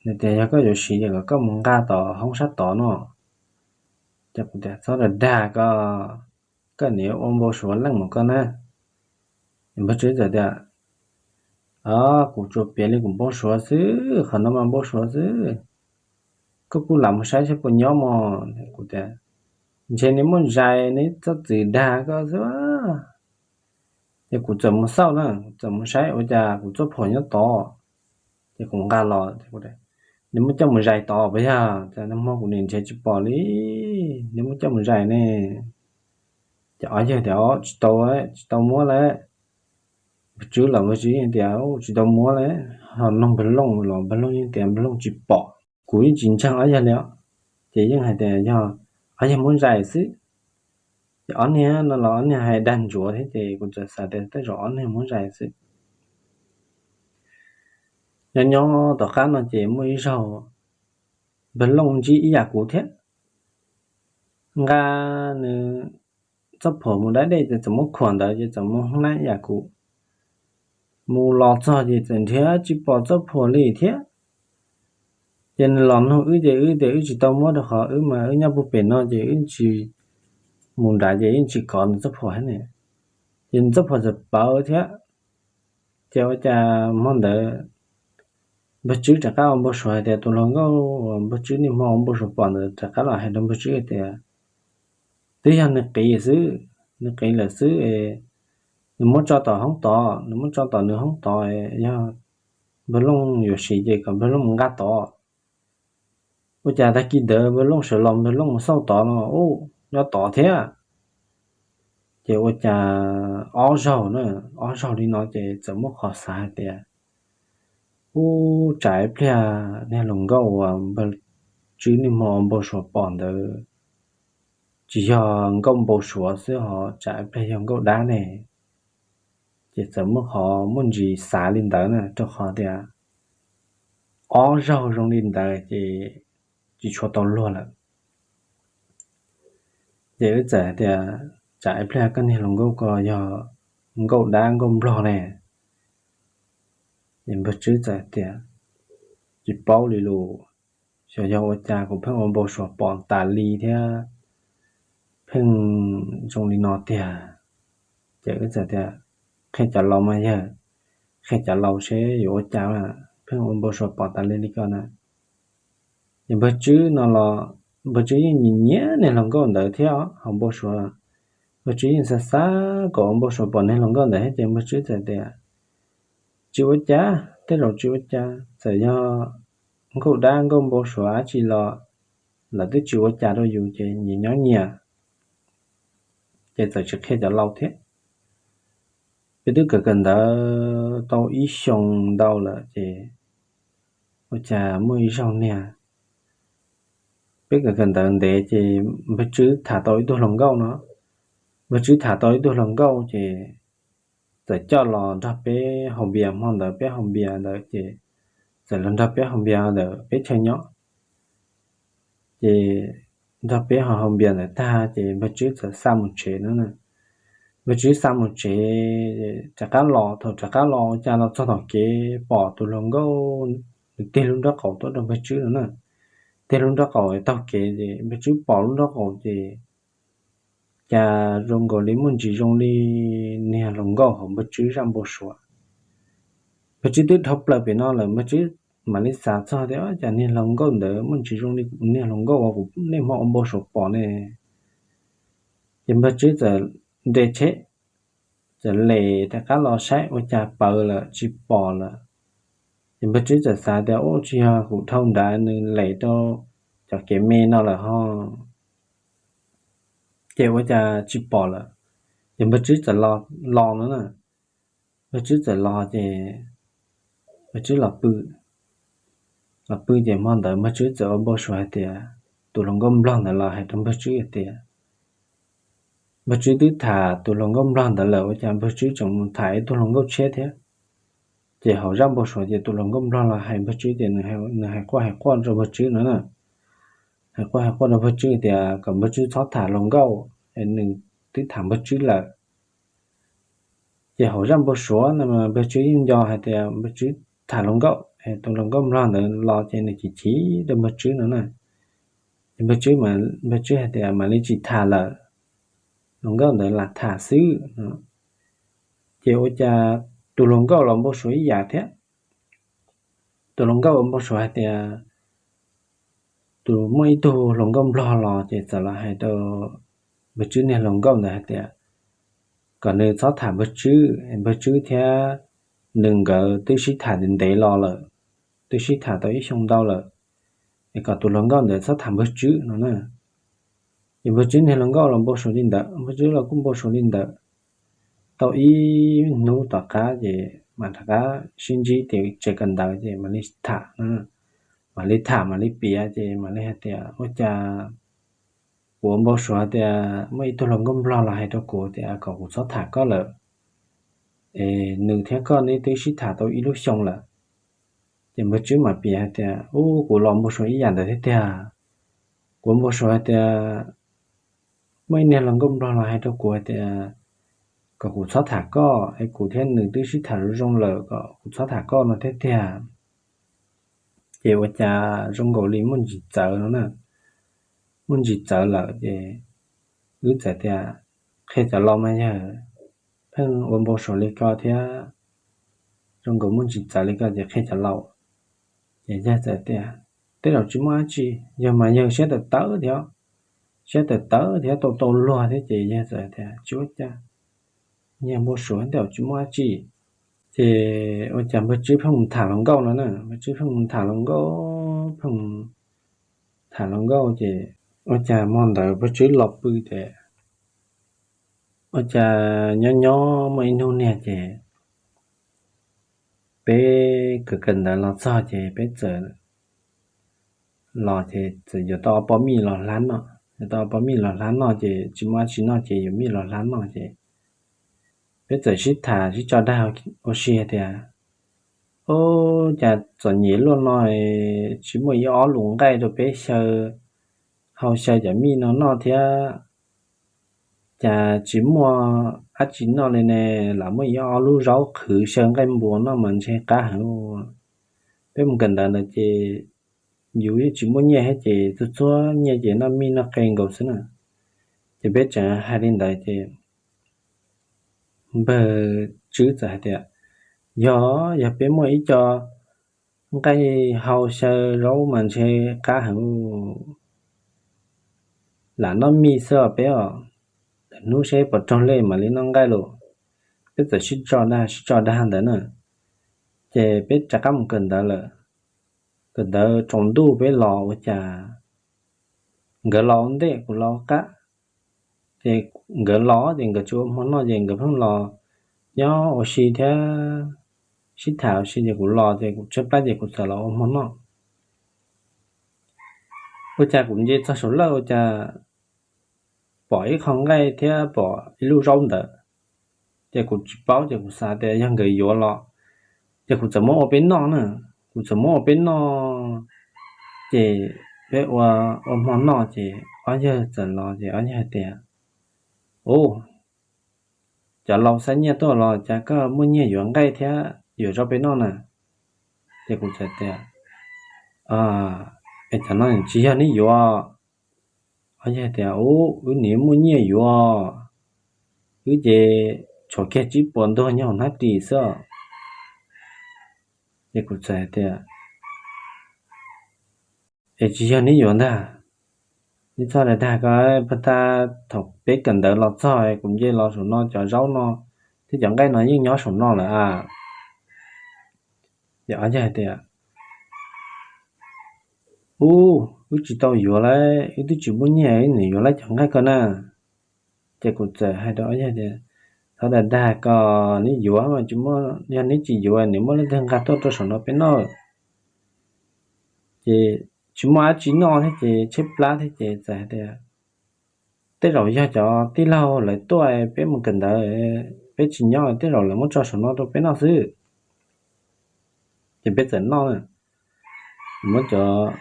nws tias yog koj yuav siv ces kom koj mus nqa tom hoob sab tod no. Ces kuv tias txhob dag dag koj, koj niam ua npau suav leej mus koj na. Npawg Tswb txawm tias, o, kuv tsuas piav li kuv npau suav xwb, qhov no mas npau suav xwb. Koj kuj lam mus saib saib puas nyob mog. Kuv tias, ntshe neb muaj zais neb txhob txwm dag koj xwb. Ces kuv txawm mus xauj na, txawm mus saib ua cas kuv txoj phuam nyob tod. Ces kuv nqa los, neb muab coj mus zais tod puas yog? Nag hmo kuv niam nrhiav tsis pom li, neb muab coj mus zais ne. Ces ob yawg tias, tsis tau, tsis tau muab lawm. Npawg Tswb los npawg Tswb yeej tias tsis tau muab lawm, ho noog npawg Looj los npawg Looj yeej tias npawg Looj tsis pom. Kuv yeej tsis ntseeg ob yawg li os, ces yeej hais tias yog ob yawg muab zais xwb. Ces ob niag no los ob niag hais dag ntsuav thiab ces kuv txawm xav tias tej zaum ob niag muab zais xwb. Nyob nyob tom qab no ces muaj ib zaug npawg Looj ntsib ib yam kuv thiab, nqa nws txoj phuam mus dab dej ces txawm muab khuam ntawd ces txawm mus hnab ib yam kuv. Mus los txog ces txawm nrhiav tsis pom txoj phuam li thiab. Ces nws los nug wb ces wb tias wb tsis tau muab rau qhov wb mas wb nyob puag pem no ces wb tsis mus nrad ces wb tsis kov nws txoj phuam thiab ne. Ces nws txoj phuam txawm pawv thiab. Ces ua cas hmo ntawd npawg Tswb rov qab ua npau suav hais tias tus hluas nkauj uas npawg Tswb niaj hmo ua npau suav pom ntawd rov qab los hais rau npawg Tswb hais tias twb yog nws qiv xwb, nws qiv lawm xwb es nws muab tso tom hoob tod, nws muab tso tom nws hoob tod, yog npawg Looj yuav siv ces kom npawg Looj mus nqa tod. Ua cas tag kis ntawd npawg Looj sawv los npawg Looj mus xauj tod no, ub, nyob tod thiab. Ces ua cas ob zaug na, ob zaug li no ces txawm muaj qhov xav hais tias, ub, tsam ib pliag niag hluas nkauj uas npawg Tswb niaj hmo ua npau suav pom ntawd tsis yog nkauj npau suav xwb ho tsam ib pliag yog nkauj dab ne. Ces txawm muaj qhov muaj ntsis xav li ntawd na, rau qhov tias ob zaug zoo li ntawd ces tsis tshua tau luag lawm. Ces wb txawm hais tias tsam ib pliag koj niag hluas nkauj ko yog nkauj dab nkauj nplog ne. Ces npawg Tswb txawm tias, tsis paub li lus, xyov yog ua cas kuv pheej ua npau suav pom tas li thiab pheej zoo li no tiag. Ces wb txawm tias, qhia cov laus mas yawg, qhia cov laus seb yuav ua cas, pheej ua npau suav pom tas li li ko na. Ces npawg Tswb no los npawg Tswb yeej nyiam nyiam niag hluas nkauj ntawd thiab hauv npau suav. Npawg Tswb yeej xav xav kom ua npau suav pom niag hluas nkauj ntawd thiab ces npawg Tswb txawm tias, tsis ua cas, tej zaum tsis ua cas, txawm yog nkauj dab nkauj npau suav dab tsi los lawv twb tsis ua cas rau yus ces nyias nyob nyias. Ces txawm tsis qhia cov laus thiab. Peb twb kawm kawm ntawv tau ib xyoo ntau lawm ces ua cas muaj ib zaug niag, peb kawm kawm ntawv ntev ces npawg Tswb tham tau ib tug hluas nkauj no. Npawg Tswb tham tau ib tug hluas nkauj ces txawm coj los nrog peb haus npias, hmo ntawd peb haus npias ntawd ces txawm los nrog peb haus npias ntawm peb chaw nyob. Ces nrog peb haus haus npias ntawd tag ces npawg Tswb txawm xa mus tsev no na. Npawg Tswb xa mus tsev, rov qab los, thaum rov qab los ua cas los txog tom kev pom tus hluas nkauj nws tig lub nraub qaum tuaj rau npawg Tswb no na. Tig lub nraub qaum taug kev ces npawg Tswb pom lub nraub qaum ces cas zoo nkaus li muaj ntsis zoo li niag hluas nkauj hauv npawg Tswb zaj npau suav. Npawg Tswb twb dhau plaws pem no lawm, npawg Tswb mam li xav txog tias cas niag hluas nkauj ntawd muaj ntsis zoo li niag hluas nkauj uas kuv niaj hmo ua npau suav pom ne. Ces npawg Tswb txawm nres tsheb, txawm lem rov qab los saib ua cas pawv lawm tsis pom lawm. Ces npawg Tswb txawm xav tias ub tsis yog kuv dhau nrad nws lem rau cov kev me no lawm ho. Ces ua cas tsis pom lawm. Ces npawg Tswb txawm los no na. Npawg Tswb txawm los ces npawg Tswb los pw. Los pw ces hmo ntawd npawg Tswb txawm ua npau suav hais tias, tus hluas nkauj nplog ntawd los hais rau npawg Tswb hais tias, npawg Tswb twb tham tus hluas nkauj nplog ntawd lawm ua cas npawg Tswb tseem mus tham ib tug hluas nkauj tshiab thiab. Ces hauv zaj npau suav ces tus hluas nkauj nplog los hais npawg Tswb ces nws hais quaj hais quaj rau npawg Tswb no na. hais quaj hais quaj rau npawg Tswb tias kom npawg Tswb txhob tham hluas nkauj, nws twb tham npawg Tswb lawm. Ces hauv zaj npau suav no mas npawg Tswb yeej nco hais tias npawg Tswb tham hluas nkauj, tus hluas nkauj nplog ntawd los ces nws chim chim rau npawg Tswb no na. Ces npawg Tswb, npawg Tswb hais tias mam li tsis tham lawm, hluas nkauj ntawd lam tham xwb no. Ces ua cas tus hluas nkauj los npau suav ib yam thiab. Tus hluas nkauj los npau suav hais tias, tus muaj ib tug hluas nkauj nplog los ces txawm los hais rau npawg Tswb niag hluas nkauj ntawd hais tias kom nws txhob tham npawg Tswb, npawg Tswb thiab nws nkawd twb sib tham ntev ntev los lawm, twb sib tham tau ib xyoo ntau lawm, es kom tus hluas nkauj ntawd txhob tham npawg Tswb no na. Ces npawg Tswb niag hluas nkauj los npau suav li ntawd, npawg Tswb los kuj npau suav li ntawd. Tau ib hnub tom qab ces mam rov qab sib ntsib tias tsev kawm ntawv ces mam li tham, mam li tham mam li piav ces mam li hais tias ua cas kuv ua npau suav tias muaj ib tug hluas nkauj nplog los hais rau kuv tias kom kuv txhob tham koj lawm, es nws thiab koj neb twb sib tham tau ib lub xyoo lawm. Ces npawg Tswb mam piav hais tias ub, kuv los npau suav ib yam ntawd thiab tiag. Kuv npau suav hais tias muaj ib niag hluas nkauj nplog los hais rau kuv hais tias kom kuv txhob tham koj, es kuv thiab nws twb sib tham zoo zoo lawm kom kuv txhob tham koj no thiab tiag. Ces ua cas zoo nkaus li muaj ntsis txawv no na, muaj ntsis txawv lawm ces wb txawm tias qhia cov laus mas yawg pheej ua npau suav li ko thiab, zoo nkaus muaj ntsis txawv li ko ces qhia cov laus. Ces yawg txawm tias tej zaum tsis muaj dab tsi, yawg mas yawg siab tawv tawv thiab, siab tawv tawv thiab tau tau luag thiab ces yawg txawm tias tsis ua cas, yawg npau suav tej zaum tsis muaj dab tsi. Ces ua cas npawg Tswb pheej mus tham hluas nkauj no na, npawg Tswb pheej mus tham hluas nkauj, pheej tham hluas nkauj ces ua cas hmo ntawd npawg Tswb los pw ces ua cas nyob nyob muaj ib hnub niag ces peb kawm kawm ntawv los txog ces peb txawm los ces txawm yuav tau ob pob mij los hlab noj, yuav tau ob pob mij los hlab noj ces tsis muaj dab tsi noj ces yuav mij los hlab noj ces peb txawm sib tham sib tso dag ua si tias ub, cas txom nyem luaj no tsis muaj ib ob lus nqaij rau peb xyaw hau xyaw cov mij no noj thiab, cas tsis muaj dab tsi noj li ne, lam muaj ib ob lub zaub qhwv xyaw nqaij npua noj mas ntshe qab heev. Peb mus kawm ntawv ntawd ces yus yeej tsis muaj nyiaj thiab ces txhua txhua nyiaj ces noj mij noj qe nkaus xwb na. Ces peb tseem hais li ntawd ces npawg Tswb txawm hais tias yog, yog peb muaj ib co nqaij hau xyaw zaub mas ntshe qab heev, lam noj mij xwb os peb os, hnub seb puas raug lej mam li noj nqaij lauj. Peb txawm sib tso dag sib tso dag ntawd na, ces peb rov qab mus kawm ntawv lawm. Kawm ntawv tsaus ntuj peb los ua cas nkawd los ua ntej kuv los ua qab, ces nkawd los ces nkawd tsis ua hmo noj ces nkawd pheej los nyob ua si thiab sib tham ua si ces kuv los ces kuv tshaib plab ces kuv txawm los ua hmo noj. Ua cas kuv nce txog saum lawj ua cas pom ib qho nqaij thiab pom ib lub zaub ntawd, ces kuv tsis paub ces kuv xav tias yog nkawd yuav los, ces kuv txawm muab ua peb noj na. Kuv txawm muab ua peb noj, ces peb ua, ua hmo noj ces ob yawg txawm los ces ob yawg hais tias ub, cov laus xa nyiaj tuaj los cas koj muaj nyiaj yuav nqaij thiab yuav zaub peb noj na? Ces kuv txawm tias es cov no tsis yog neb yuav. Ob yawg tias ub, wb nim muaj nyiaj yuav, wb ces tshuav kiag tsib puas ntuag nyob hauv hnab ris xwb. Ces kuv txawm hais tias es tsis yog neb yuav ntag, neb txhob dag dag ko, pag ta thaum peb kawm ntawv los txog kuv nce los saum no cov zaub no thiab cov nqaij no yeej nyob saum no lawm a. Ces ob yawg hais tias ub, wb tsis tau yuav lawm, wb twb tsis muaj nyiaj wb nim yuav lawv cov nqaij ko na. Ces kuv txawm hais rau ob yawg tias thov dag dag ko, neb yuav mas tsis muaj, yog neb tsis yuav nim muaj leej twg nqa tuaj rau saum no peb noj. Ces tsis muaj dab tsi noj thiab ces tshaib plab thiab ces txawm hais tias tej zaum yog cov tij laug lawv tuaj peb mus kawm ntawv, peb tsis nyob tej zaum lawv muab tso saum no rau peb noj xwb. Ces peb txawm noj, muab cov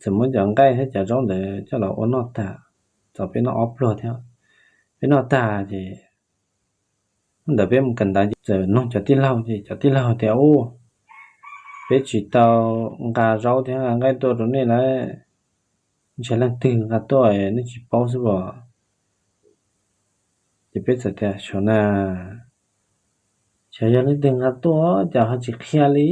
txawm muab cov nqaij thiab cov zaub ntawd coj los ua noj tag, txog peb noj ob pluag thiab. Peb noj tag ces hnub ntawd peb mus kawm ntawv ces txawm nug cov tij laug ces cov tij laug tias, Ub, peb tsis tau nqa zaub thiab nqa nqaij tuaj rau nej lawm, ntshe leej twg nqa tuaj nej tsis paub xwb os. Ces peb txawm tias, Xyov na, xyov yog leej twg nqa tuaj cas ho tsis qhia li.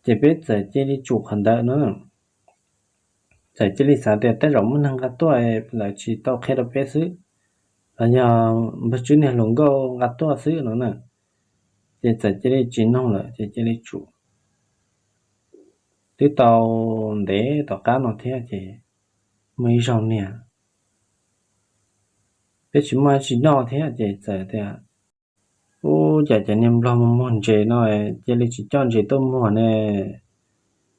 Ces peb txawm cia li tsum qhov ntawd no, txawm cia li xav tias tej zaum muaj neeg nqa tuaj lawv tsis tau qhia rau peb xwb, los yog npawg Tswb niag hluas nkauj nqa tuaj xwb no na. Ces txawm cia li tsis nug lawm ces cia li tsum. Twb tau ntev tom qab no thiab ces muaj ib zaug niag peb tsis muaj tsis noj thiab ces txawm tias, Ub, cas cov niag nplog muag muag ntses no cia li tsis coj ntses tuaj muag ne?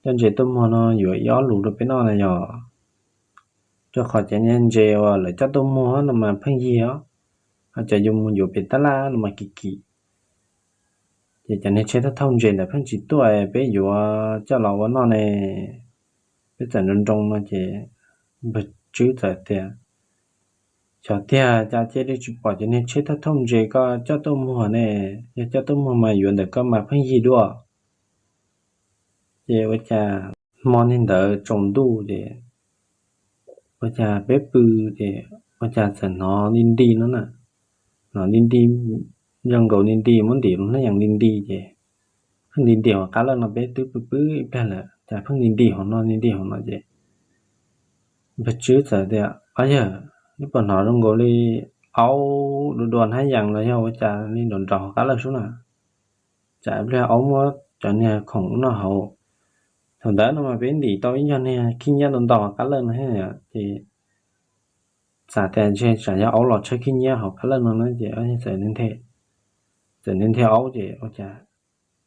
Coj ntses tuaj muag no yuav ib ob lus rau peb noj na yog? Rau qhov cov niag ntses uas lawv coj tuaj muag no mas pheej yig os, ho cov yus mus yuav pem tab laj no mas kim kim. Ces cov niag tsheb thauj thauj ntses ntawd pheej tsis tuaj, peb yuav coj los ua noj ne? Peb txawm nroo nroo no ces npawg Tswb txawm tias, Xyov tiag, cas cia li tsis pom cov niag tsheb thauj thauj ntses koj coj tuaj muag ne? Yog coj tuaj muag mas yuav ntawm koj mas pheej yig dua. Ces ua cas hmo niag ntawd tsaus ntuj ces ua cas peb pw ces ua cas txawm hnov nti nti no na, hnov nti nti, zoo nkaus nti nti muab ntim los hnab yees nti nti ces pheej nti nti hauv qab lawj no, peb twb pw pw ib pliag lawm cas pheej nti nti hauv no nti nti hauv no ces npawg Tswb txawm tias, Ob yawg, nej puas hnov zoo nkaus li aub dua dua hnab yees los yog ua cas li nrov nrov hauv qab lawj sub na? Tsam ib pliag aub muab cov niag khoom ub noj hauv. Thaum ntawd no mas peb ntim tau ib co niag khib nyiab ntau ntau hauv qab lawj no thiab ces xav tias ntshe tsam yog aub los tshawb khib nyiab hauv qab lawj no na ces txawm, txawm nthe nthe aub ces ua cas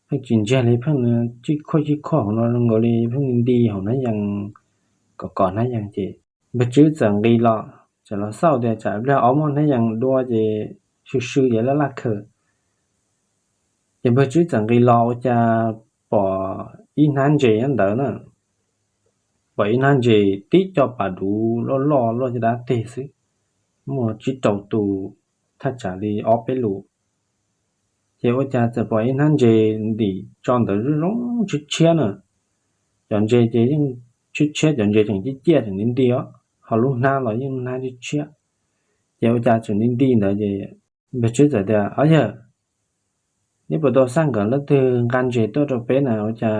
pheej tsis ntsiag li, pheej tib khuaj tib khuaj hauv no zoo nkaus li pheej nti nti hauv hnab yees, kom kom hnab yees ces npawg Tswb txawm nqis los, txawm los xauj tias tsam ib pliag aub muab hnab yees dua ces sw sw ces laj laj khaws. Ces npawg Tswb txawm nqis los ua cas pom ib hnab ntses nyob ntawd na, pom ib hnab ntses tib co pas duv loj loj luaj caj dab teg xwb, muaj tsib rau tus, thaj tsam li ob peb lus. Ces ua cas txawm pom ib hnab ntses ntim tso ntawd zoo zoo tshiab tshiab na. Cov ntses ces yeej tshiab tshiab, cov ntses tseem ciaj ciaj tseem nti nti os, ho lub hnab los yeej hnab tshiab tshiab. Ces ua cas tseem nti nti ntawd ces npawg Tswb txawm tias, Ob yawg, neb puas tau xaj nkawd leej twg nqa ntses tuaj rau peb na? Ua cas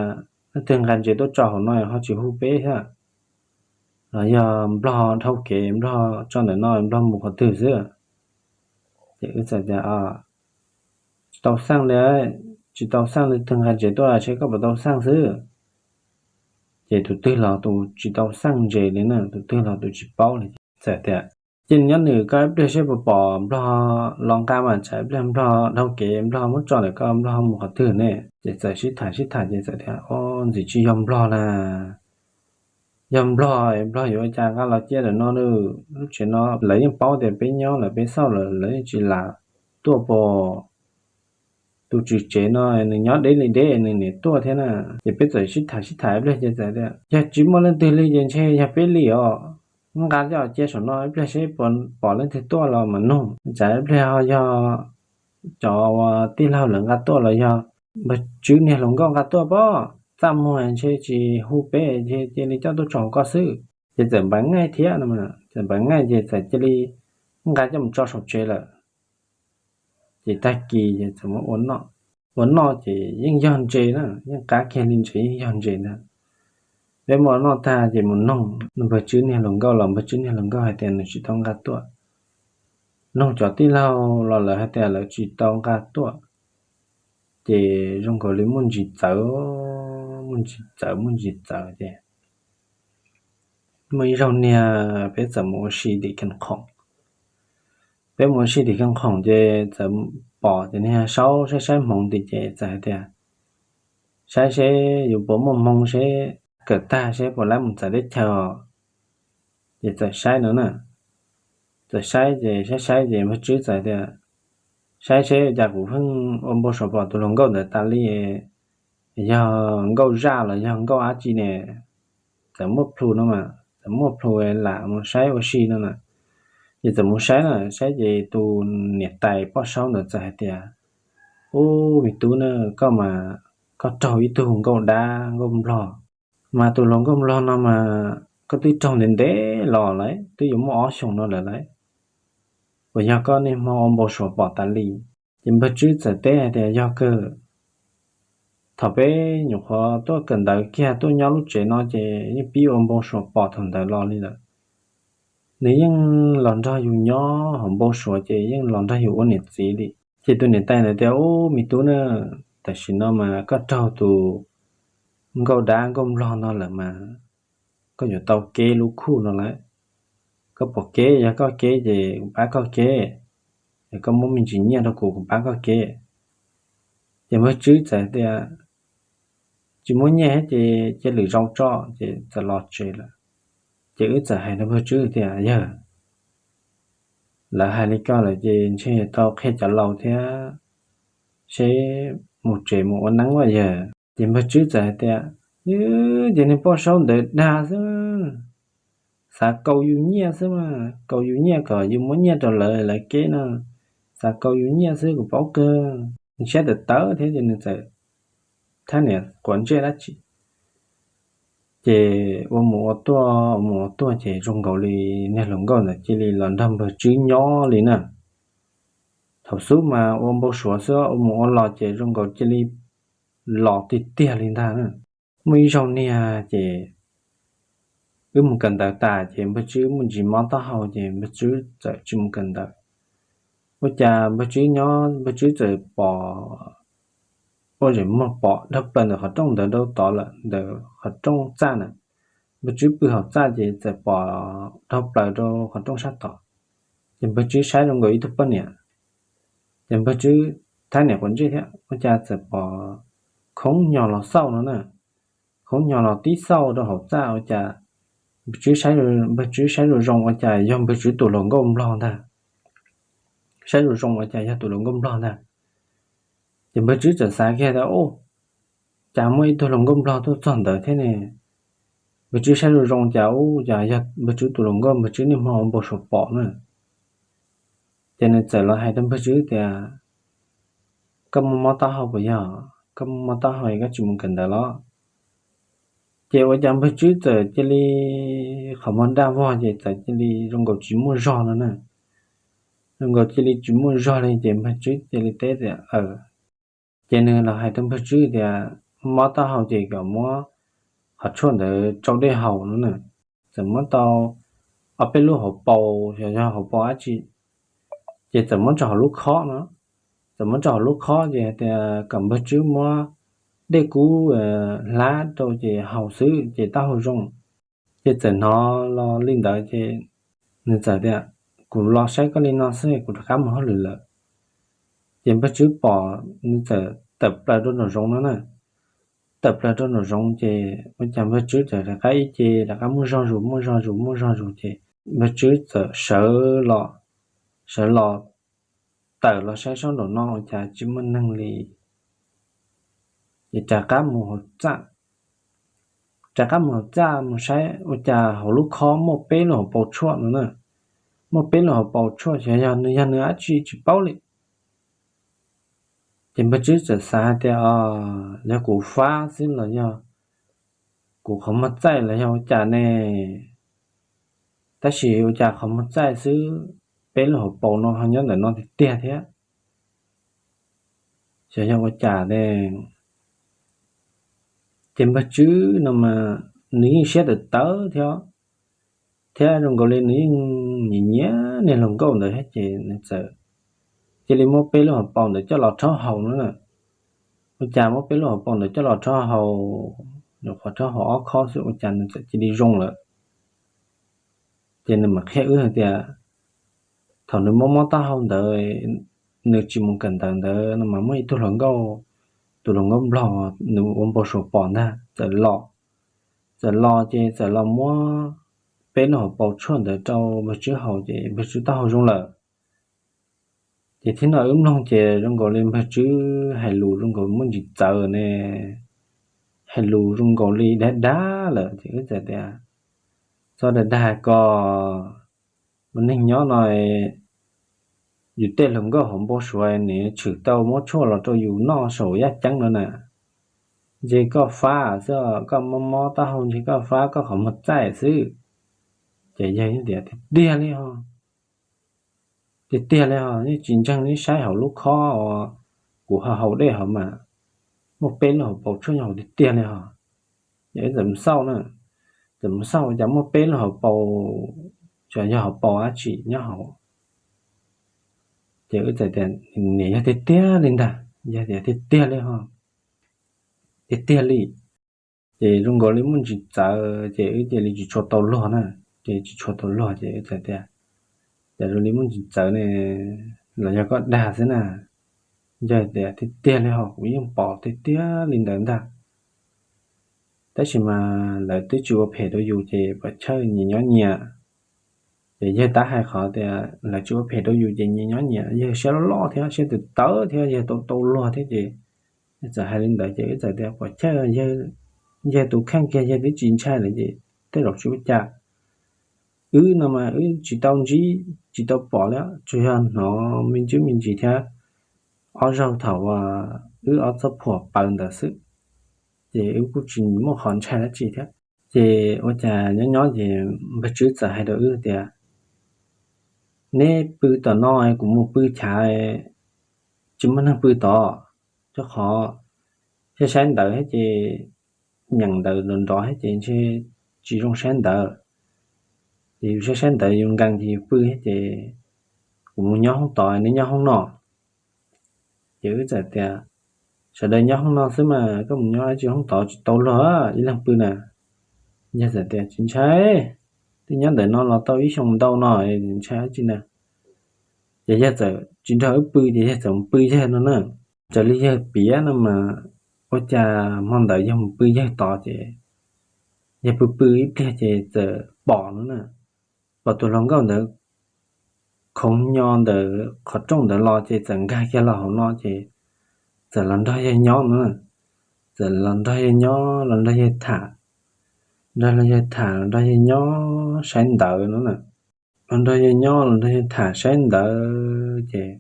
leej twg nqa ntses tuaj tso hauv no ho tsis hu peb thiab? Los yog nplog dhau kev, nplog tso ntawm no nplog mus qhov twg xwb? Ces wb txawm tias, Tsis tau xaj li, tsis tau xaj li, leej twg nqa ntses tuaj seb koj puas tau xaj xwb. Ces tus twg los tus tsis tau xaj ntses li na, tus twg los tus tsis paub li. Txawm tias, Cia nyob nws, koj ib pliag seb puas pom nplog los nqa mas, tsam ib pliag nplog dhau kev, nplog muab tso ntawm koj, nplog mus qhov twg ne? Ces txawm sib tham sib tham ces txawm tias, Ntxim tsis yog nplog na, yog nplog, nplog yuav ua cas nqa los cia ntawm no, lub tsev no lawv yeej paub tias peb nyob lawm, peb xauj lawm, lawv yeej tsis lam tuaj pom. Tus tswv tsev no nws nyob deb li deb, nws niam tuaj thiab na. Ces peb txawm sib tham sib tham ib pliag ces txawm tias, Yog tsis muaj leej twg li ces ntshe yog peb li os. Nqa coj cia saum no ib pliag seb pom leej twg tuaj los mam nug. Tsam ib pliag ho yog cov uas tij laug lawv nqa tuaj los yog npawg Tswb niag hluas nkauj nqa tuaj pob, txaj muag ntshe tsis hu peb, cia li coj tuaj tso hauv koj xwb. Ces txawm npav ngaij thiab no, txawm npav ngaij ces txawm cia li nqa coj mus tso saum tsev lawm. Ces tag kis ces txawm muab ua noj. Ua noj ces yeej yog ntses na, yeej qab kiag li ntses yeej yog ntses ntag. Peb muab ua noj tag ces mus noog npawg Tswb niag hluas nkauj los npawg Tswb niag hluas nkauj hais tias nws tsis tau nqa tuaj. Noog cov tij laug los lawv hais tias lawv tsis tau nqa tuaj. Ces zoo nkaus li muaj ntsis txawv, muaj ntsis txawv, muaj ntsis txawv ces muaj ib zaug niag peb txawm mus ua si tim Khees Khoom. Peb mus ua si tim Khees Khoom ces txawm pom ces niag saub saib saib hmoov tim ces txawm hais tias, Saib seb yuav puas muaj hmoo seb kawm tag seb puas laib mus txawv teb chaws os. Ces txawm saib no na. Txawm saib ces saib saib ces npawg Tswb txawm tias, Saib seb cas kuv pheej ua npau suav pom tus hluas nkauj ntawd tas li, yog nkauj zaj los yog nkauj dab tsi ne, txawm muaj plhu no mas, txawm muaj plhu lam mus saib ua si no na. Ces txawm mus saib na, saib ces tus niam tais poj saub ntawd txawm hais tias, Ub, me tub na, koj mas koj raug ib tug nkauj dab nkauj nplog, mas tus hluas nkauj nplog no mas koj twb raug ntev ntev los lawm, twb yuav muaj ob xyoos no lawm lauj. Puas yog koj niaj hmo ua npau suav pom tas li? Ces npawg Tswb txawm teb hais tias, Yog kawg, thaum peb nyuam qhuav tuaj kawm ntawv kiag tuaj nyob lub tsev no ces yeej pib ua npau suav pom thaum ntawd los li lawm. Nws yeej los nrog yus nyob hauv npau suav ces yeej los nrog yus ua niam txiv li. Ces tus niam tais ntawd tias, Ub, me tub na, tam sim no mas koj raug tus nkauj dab nkauj nplog no lawm mas koj yuav tau keb lub khuj no lawm. Koj puas keb? Yog koj keb ces kuv pab koj keb. Yog koj muab me ntsis nyiaj rau kuv, kuv pab koj keb. Ces npawg Tswb txawm tias, Tsis muaj nyiaj thiab ces cia lwm zaus tso. Ces txawm los tsev lawm. Ces wb txawm hais rau npawg Tswb tias, Yawg, lawv hais li ko lawm ces ntshe yuav tau qhia cov laus thiab, seb mus tsev mus ua neeb ua yawg. Ces npawg Tswb txawm hais tias, Ces niag poj saub ntawd dag xwb, xav kaus yus nyiaj xwb mas, kaus yus nyiaj kom yus muab nyiaj rau lawv, lawv keb no, xav kaus yus nyiaj xwb, kuv paub kawg. Nws siab tawv tawv thiab ces nws txawm thab niam quav ntsej dab tsi. Ces ua mus ua tuaj, ua mus ua tuaj ces zoo nkaus li niag hluas nkauj ntawd cia li los nrog npawg Tswb nyob li na. Thaum xub mas ua npau suav xwb, ua mus ua los ces zoo nkaus cia li los tiag tiag li ntag na. Muaj ib zaug niag ces wb mus kawm ntawv tas ces npawg Tswb muaj ntsis mob taub hau ces npawg Tswb txawm tsis mus kawm ntawv. Ua cas npawg Tswb nyob, npawg Tswb txawm pom, ua zeem muag pom dhau plaws ntawm qhov rooj ntawd rau tod lawm, ntawm qhov rooj txaj na. Npawg Tswb pw hauv txaj ces txawm pom dhau plaws rau qhov rooj sab tod. Ces npawg Tswb saib zoo nkaus ib tug poj niam. Ces npawg Tswb thab niam quav ntsej thiab, ua cas txawm pom khoob nyos los xauj no na. Khoob nyos los tib xauj rau hauv txaj, ua cas npawg Tswb saib, npawg Tswb saib zoo zoo ua cas yog npawg Tswb tus hluas nkauj nplog ntag. Saib zoo zoo ua cas yog tus hluas nkauj nplog ntag. Ces npawg Tswb txawm xav kiag tias, Ub, cas muaj ib tug hluas nkauj nplog tuaj txog ntawd thiab ne? Npawg Tswb saib zoo zoo cas, ub, cas yog npawg Tswb tus hluas nkauj, npawg Tswb niaj hmo ua npau suav pom na. Ces nws txawm los hais rau npawg Tswb tias, Koj muaj mob taub hau puas yog? Koj muaj mob taub hau es koj tsis mus kawm ntawv los? Ces ua cas npawg Tswb txawm cia li qhov muag daj vog ces txawm cia li zoo nkaus tsis muaj zog no na. Zoo nkaus cia li tsis muaj zog li ces npawg Tswb cia li teb tias, Aws. Ces nws los hais rau npawg Tswb tias, Mob taub hau ces kom muab qhov tshuaj ntawd tsau dej haus no na. Txawm muab tau ob peb lub hauv paus, yog hauv paus dab tsi, ces txawm muab tso hauv lub khob no. Txawm muab tso hauv lub khob ces hais tias kom npawg Tswb muab dej kub hlab rau ces haus xwb ces taub hau zoo. Ces txawm hnov los li ntawd ces nws txawm tias, Kuv los saib koj li no xwb kuv rov qab mus hauj lwm lawm. Ces npawg Tswb pom nws txawm tawm plaws rau nraum zoov no na. Tawm plaws rau nraum zoov ces ua cas npawg Tswb txawm rov qab ib ce rov qab muaj zog zus, muaj zog zus, muaj zog zus ces npawg Tswb txawm sawv los, sawv los tawm los saib sab nraum no ua cas tsis muaj neeg li. Ces rov qab mus hauv txaj, rov qab mus hauv txaj mus saib ua cas hauv lub khob muaj peb lub hauv paus tshuaj no na. Muaj peb lub hauv paus tshuaj, xyov yog nws yog nws dab tsi tsis paub li. Ces npawg Tswb txawm xav hais tias, Yog kuv fab xwb los yog kuv qhov muag txaij los yog ua cas ne? Tab sis ua cas qhov muag txaij xwb, peb lub hauv paus no ho nyob ntawm no tiag tiag thiab. Xyov yog ua cas ne? Ces npawg Tswb no mas nws yeej siab tawv tawv thiab, thiab zoo nkaus li nws yeej nyiam nyiam niag hluas nkauj ntawd thiab ces nws txawm cia li muab peb lub hauv paus ntawd coj los rhaub haus no na. Ua cas muab peb lub hauv paus ntawd coj los rhaub haus, nyuam qhuav rhaub haus ob khob xwb ua cas nws txawm cia li zoo lawm. Ces nws mam qhia wb hais tias thaum nws mob mob taub hau ntawd, nws tsis mus kawm ntawv ntawd no mas muaj ib tug hluas nkauj, tus hluas nkauj nplog nws ua npau suav pom ntag, txawm los, txawm los ces txawm los muab peb lub hauv paus tshuaj ntawd rau npawg Tswb haus ces npawg Tswb taub hau zoo lawm. Ces thib no wb mloog ces zoo nkaus li npawg Tswb hais lus zoo nkaus muaj ntsis txawv ne. hais lus zoo nkaus li dag dag lawm ces wb txawm tias, txhob dag dag ko, ua neeg nyob no, yus tej hluas nkauj hauv npau suav nws tshwm tau muab tshuaj los rau yus noj saum yaj ceeb no na. Ntshe koj fab xwb, koj mob mob taub hau ntshe koj fab koj qhov muag txaij xwb. Ces yawg tias, tiag tiag li ho, tiag tiag li ho, yeej tsis ntseeg, neb saib hauv lub khob uas kuv ho haus dej hauv mas muaj peb lub hauv paus tshuaj nyob hauv tiag tiag li ho. Ces wb txawm mus xauj na, txawm mus xauj cas muaj peb lub hauv paus, xyov yog hauv paus dab tsi nyob hauv. Ces wb txawm tias, nws yog tiag tiag li ntag, yog tias tiag tiag li ho, tiag tiag li. Ces zoo nkaus li muaj ntsis txawv ces wb cia li tsis tshua tau luag na, ces tsis tshua tau luag ces wb txawm tias, cas zoo li muaj ntsis txawv ne, los yog koj dag xwb na. Yawg tias, tiag tiag li ho, kuv yeej pom tiag tiag li ntawd ntag. Tab sis mas lawv twb tsis ua phem rau yus ces pom chawj nyias nyob nyias. Ces yawg tab hais qhov tias lawv tsis ua phem rau yus ces nyias nyob nyias, yawg siab loj loj thiab siab tawv tawv thiab yawg tau tau luag thiab ces txawm hais li ntawd ces wb txawm tias, pom chawj, yawg tus kheej kiag yawg twb tsis ntshai lawm ces tej zaum tsis ua cas. Wb no mas wb tsis tau ntsib tsis tau pom li, tsuas yog hnov me ntsis me ntsis thiab ob zaug thaum uas wb ob txoj phuam paws ntawd xwb, ces wb kuj tsis muaj qhov ntshai dab tsi thiab. Ces ua cas nyob nyob ces npawg Tswb txawm hais rau wb tias, neb pw tom no, kuv mus pw chav, tsis muaj neeg pw tod, rau qhov thiaj saib ntawv thiab ces nyeem ntawv nrov nrov thiab ces ntshe tsis zoo saib ntawv. Ces yus saib saib ntawv yus nkees ces yus pw thiab ces kuv mus nyob hoob tod, neb nyob hoob no. Ces wb txawm tias, sawv daws nyob hoob no xwb mas koj mus nyob dab tsi hoob tod, tsis tau luag ib leeg pw na. Yawg txawm tias, tsis ntshai, twb nyob ntawm no los tau ib xyoos ntau no, ntshai dab tsi na. Ces yawg txawm tsis nrog wb pw ces yawg txawm mus pw yawg no na. Raws li yawg piav no mas ua cas hmo ntawd yawg mus pw yawg tod ces yawg pw pw ib pliag ces txawm pom no na, pom tus hluas nkauj ntawd khoov nyo ntawm qhov rooj ntawd los ces txawm nkag kiag los hauv no ces txawm los nrog yawg nyob no na. Txawm los nrog yawg nyob, los nrog yawg tham, nrog los yawg tham, los nrog yawg nyob saib ntawv no na. Los nrog yawg nyob, los nrog yawg tham saib ntawv ces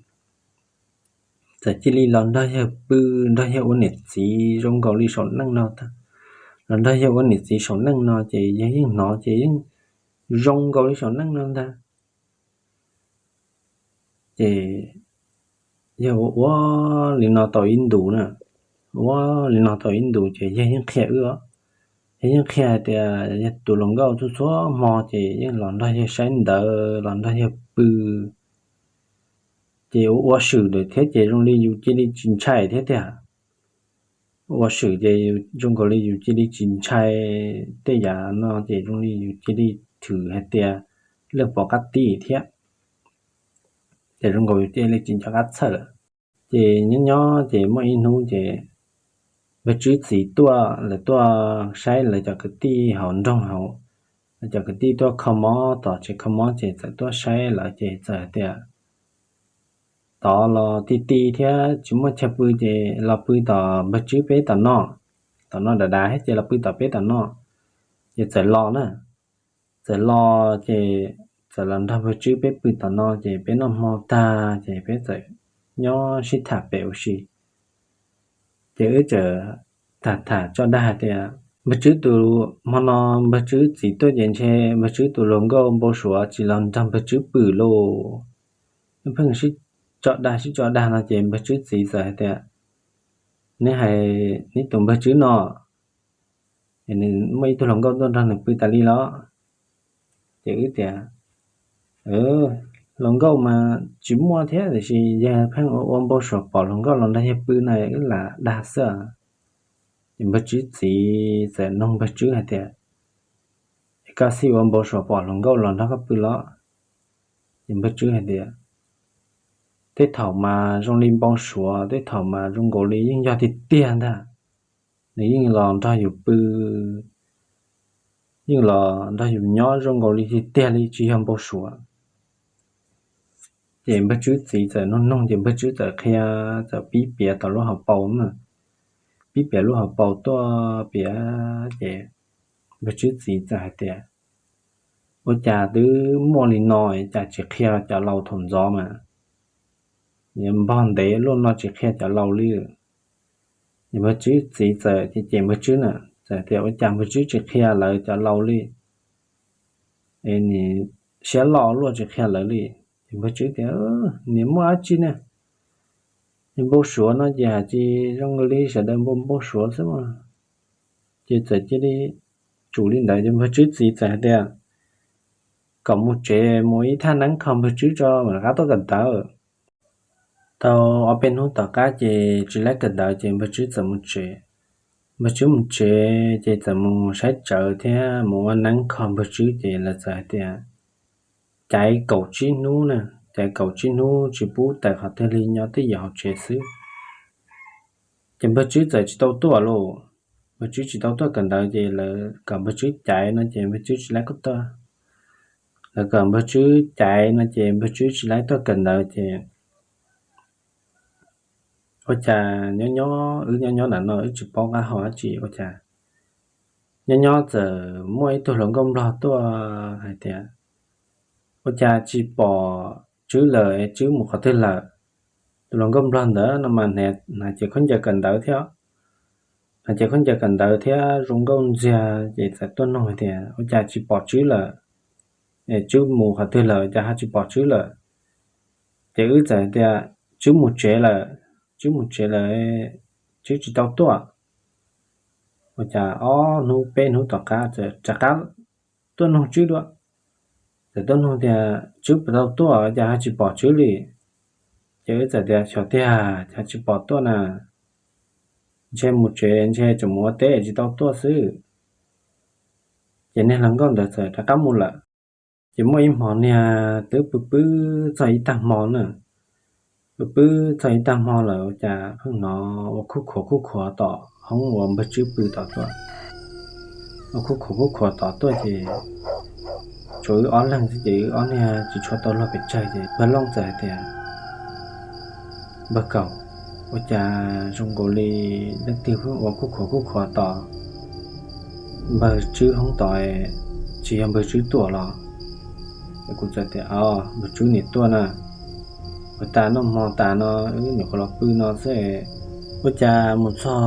txawm cia li los nrog yawg pw, nrog yawg ua niam txiv zoo nkaus li saum neej no tag. Los nrog yawg ua niam txiv saum neej no ces yawg yeej hnov ces yeej zoo nkaus li saum neej no ntag. Ces yawg ua ua li no tau ib ntus na, ua li no tau ib ntus ces yawg yeej qhia wb, yawg yeej qhia hais tias yawg tus hluas nkauj txhua txhua hmo ces yeej los nrog yawg saib ntawv, los nrog yawg pw. Ces ua ua swm ntawd thiab ces zoo li yus cia li tsis ntshai thiab tiag. Ua swm ces zoo nkaus li yus cia li tsis ntshai tej yam no ces zoo li yus cia li thwm hais tias leej pom qab tib thiab, ces zoo nkaus yus cia li tsis nco qab txhawj lawm. Ces nyob nyob ces muaj ib hnub ces npawg Tswb txiv tuaj, lawv tuaj saib lawv cov kwv tij hauv nroog hauv, lawv cov kwv tij tuaj kho mob tom tsev kho mob ces txawm tuaj saib lawv ces txawm hais tias tod los ti ti thiab tsis muaj chaw pw ces los pw tom npawg Tswb peb tom no, tom no dav dav thiab ces los pw tom peb tom no. Ces txawm los na, txawm los ces txawm los nrog npawg Tswb peb pw tom no ces peb noj hmo tag ces peb txawm nyob sib tham pem ua si. Ces wb txawm tham tham tso dag hais tias npawg Tswb tus, hmo no npawg Tswb txiv tuaj ces ntshe npawg Tswb tus hluas nkauj npau suav tsis los nrog npawg Tswb pw lauj. Wb pheej sib tso dag sib tso dag no ces npawg Tswb txiv txawm hais tias, neb hais neb tus npawg Tswb no, nws muaj ib tug hluas nkauj tuaj nrog nws pw tas li los? Ces wb tias, hluas nkauj mas tsis muaj thiab tiam sis yawg pheej ua ua npau suav pom hluas nkauj los nrog yawg pw na wb lam dag xwb. Ces npawg Tswb txiv txawm nug npawg Tswb hais tias, koj xij ua npau suav pom hluas nkauj los nrog koj pw los? Ces npawg Tswb hais tias, tej thaum mas zoo li npau suav, tej thaum mas zoo nkaus li yeej yog tiag tiag ntag. Nws yeej los nrog yus pw, yeej los nrog yus nyob zoo nkaus li tiag tiag li tsis yog npau suav. Ces npawg Tswb txiv txawm nug nug ces npawg Tswb txawm qhia, txawm pib piav tom lub hauv paus na. pib piam lub hauv paus tuaj piam ces npawg Tswb txiv txawm hais tias, ua cas twb muaj li no cas tsis qhia cov laus thaum ntxov mas npog ntev luaj no tsis qhia cov laus li. Ces npawg Tswb txiv txawm cem npawg Tswb na, txawm tias ua cas npawg Tswb tsis qhia lawv cov laus li, es nim siab loj luaj tsis qhia lawv li. Ces npawg Tswb tias, nim muaj dab tsi ne, npau suav no ces hais tsis zoo li sawv daws npau npau suav xwb mas. Ces txawm cia li tsum li ntawd ces npawg Tswb txiv txawm hais tias kom mus tsev mus ib thaj neeb kho npawg Tswb tso mam rov qab tuaj kawm ntawv. Tau ob peb hnub tom qab ces tsis laib kawm ntawv ces npawg Tswb txawm mus tsev. Npawg Tswb mus tsev ces txawm mus saib tsawv thiab mus ua neeb kho npawg Tswb ces lawv txawm hais tias caiv kaum tsib hnub na, caiv kaum tsib hnub tsis pub tawm qhov twg li, nyob twj ywm hauv tsev xwb. Ces npawg Tswb txawm tsis tau tuaj lauj. Npawg Tswb tsis tau tuaj kawm ntawv ces lawv kom npawg Tswb caiv no ces npawg Tswb tsis laib tuaj. Lawv kom npawg Tswb caiv no ces npawg Tswb tsis laib tuaj kawm ntawv ces ua cas nyob nyob wb nyob nyob ntawm no wb tsis paub qab hau dab tsi ua cas nyob nyob txawm muaj ib tug hluas nkauj nplog tuaj hais tias, ua cas tsis pom Tswb lawm, Tswb mus qhov twg lawm? Tus hluas nkauj nplog ntawd no mas hnav cev khaub ncaws kawm ntawv thiab, hnav cev khaub ncaws kawm ntawv thiab zoo nkauj ntxiag ces txawm tuaj nug hais tias, ua cas tsis pom Tswb lawm? Es Tswb mus qhov twg lawm cas ho tsis pom Tswb lawm? Ces wb txawm tias, Tswb mus tsev lawm, Tswb mus tsev lawm, Tswb tsis tau tuaj. Ua cas ob hnub peb hnub tom qab txawm rov qab tuaj nug Tswb dua. Txawm tuaj nug tias, Tswb puas tau tuaj cas ho tsis pom Tswb li? Ces wb txawm tias, xyov tiag cas tsis pom tuaj na, ntshe mus tsev ntshe tseem mus ua teb tsis tau tuaj xwb. Ces niag hluas nkauj ntawd txawm rov qab mus lawm. Ces muaj ib hmo niag twb pw pw txog ib tag hmo na, pw pw txog ib tag hmo lawm ua cas pheej hnov ua khuj khuav khuj khuav tom hoob uas npawg Tswb pw tom tuaj. Ua khuj khuav khuj khuav tom tuaj ces tsuas wb ob leeg xwb ces wb ob niag tsis tshua tau luag pes tsawg ces npawg Looj txawm hais tias, npawg Kaum, ua cas zoo nkaus li leej twg pheej ua khuj khuav khuj khuav tom npawg Tswb hoob tod, tsis yog npawg Tswb tuaj los? Ces kuv txawm tias, o, npawg Tswb niam tuaj na, ua tas noj hmo tas no wb nyuam qhuav los pw no xwb, ua cas mus txog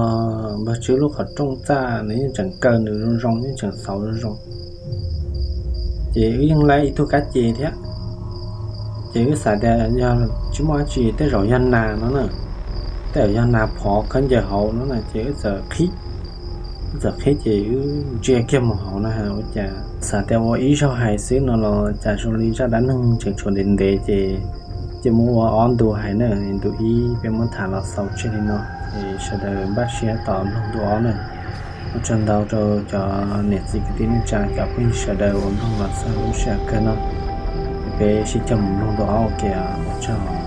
npawg Tswb lub qhov rooj txaj nws yeej tseem kaw nws zoo zoo, yeej tseem xauv zoo zoo. Ces wb yeej laib ib tug kab ce thiab. Ces wb xav tias yog tsis muaj dab tsi tej zaum yog nas no na, tej zaum yog nas phov khaub ncaws hauv no na ces wb txawm qhib. Wb txawm qhib ces wb ntsia kiag mus hauv na ua cas xav tias ua ib zaug hais xwb no los cas zoo li zaj dab neeg tseem tshuav ntev ntev ces cia muab ua ob ntu hais na, ntu ib peb muab tham los xaus tseg li no, es sawv daws npaj siab tos mloog ntu ob na. Ua tsaug ntau rau cov niam txiv kwv tij neej tsa cov phooj ywg sawv daws uas mloog los txog lub sij hawm kawg no. Peb sib cog mus mloog ntu ob ua ke, ua tsaug.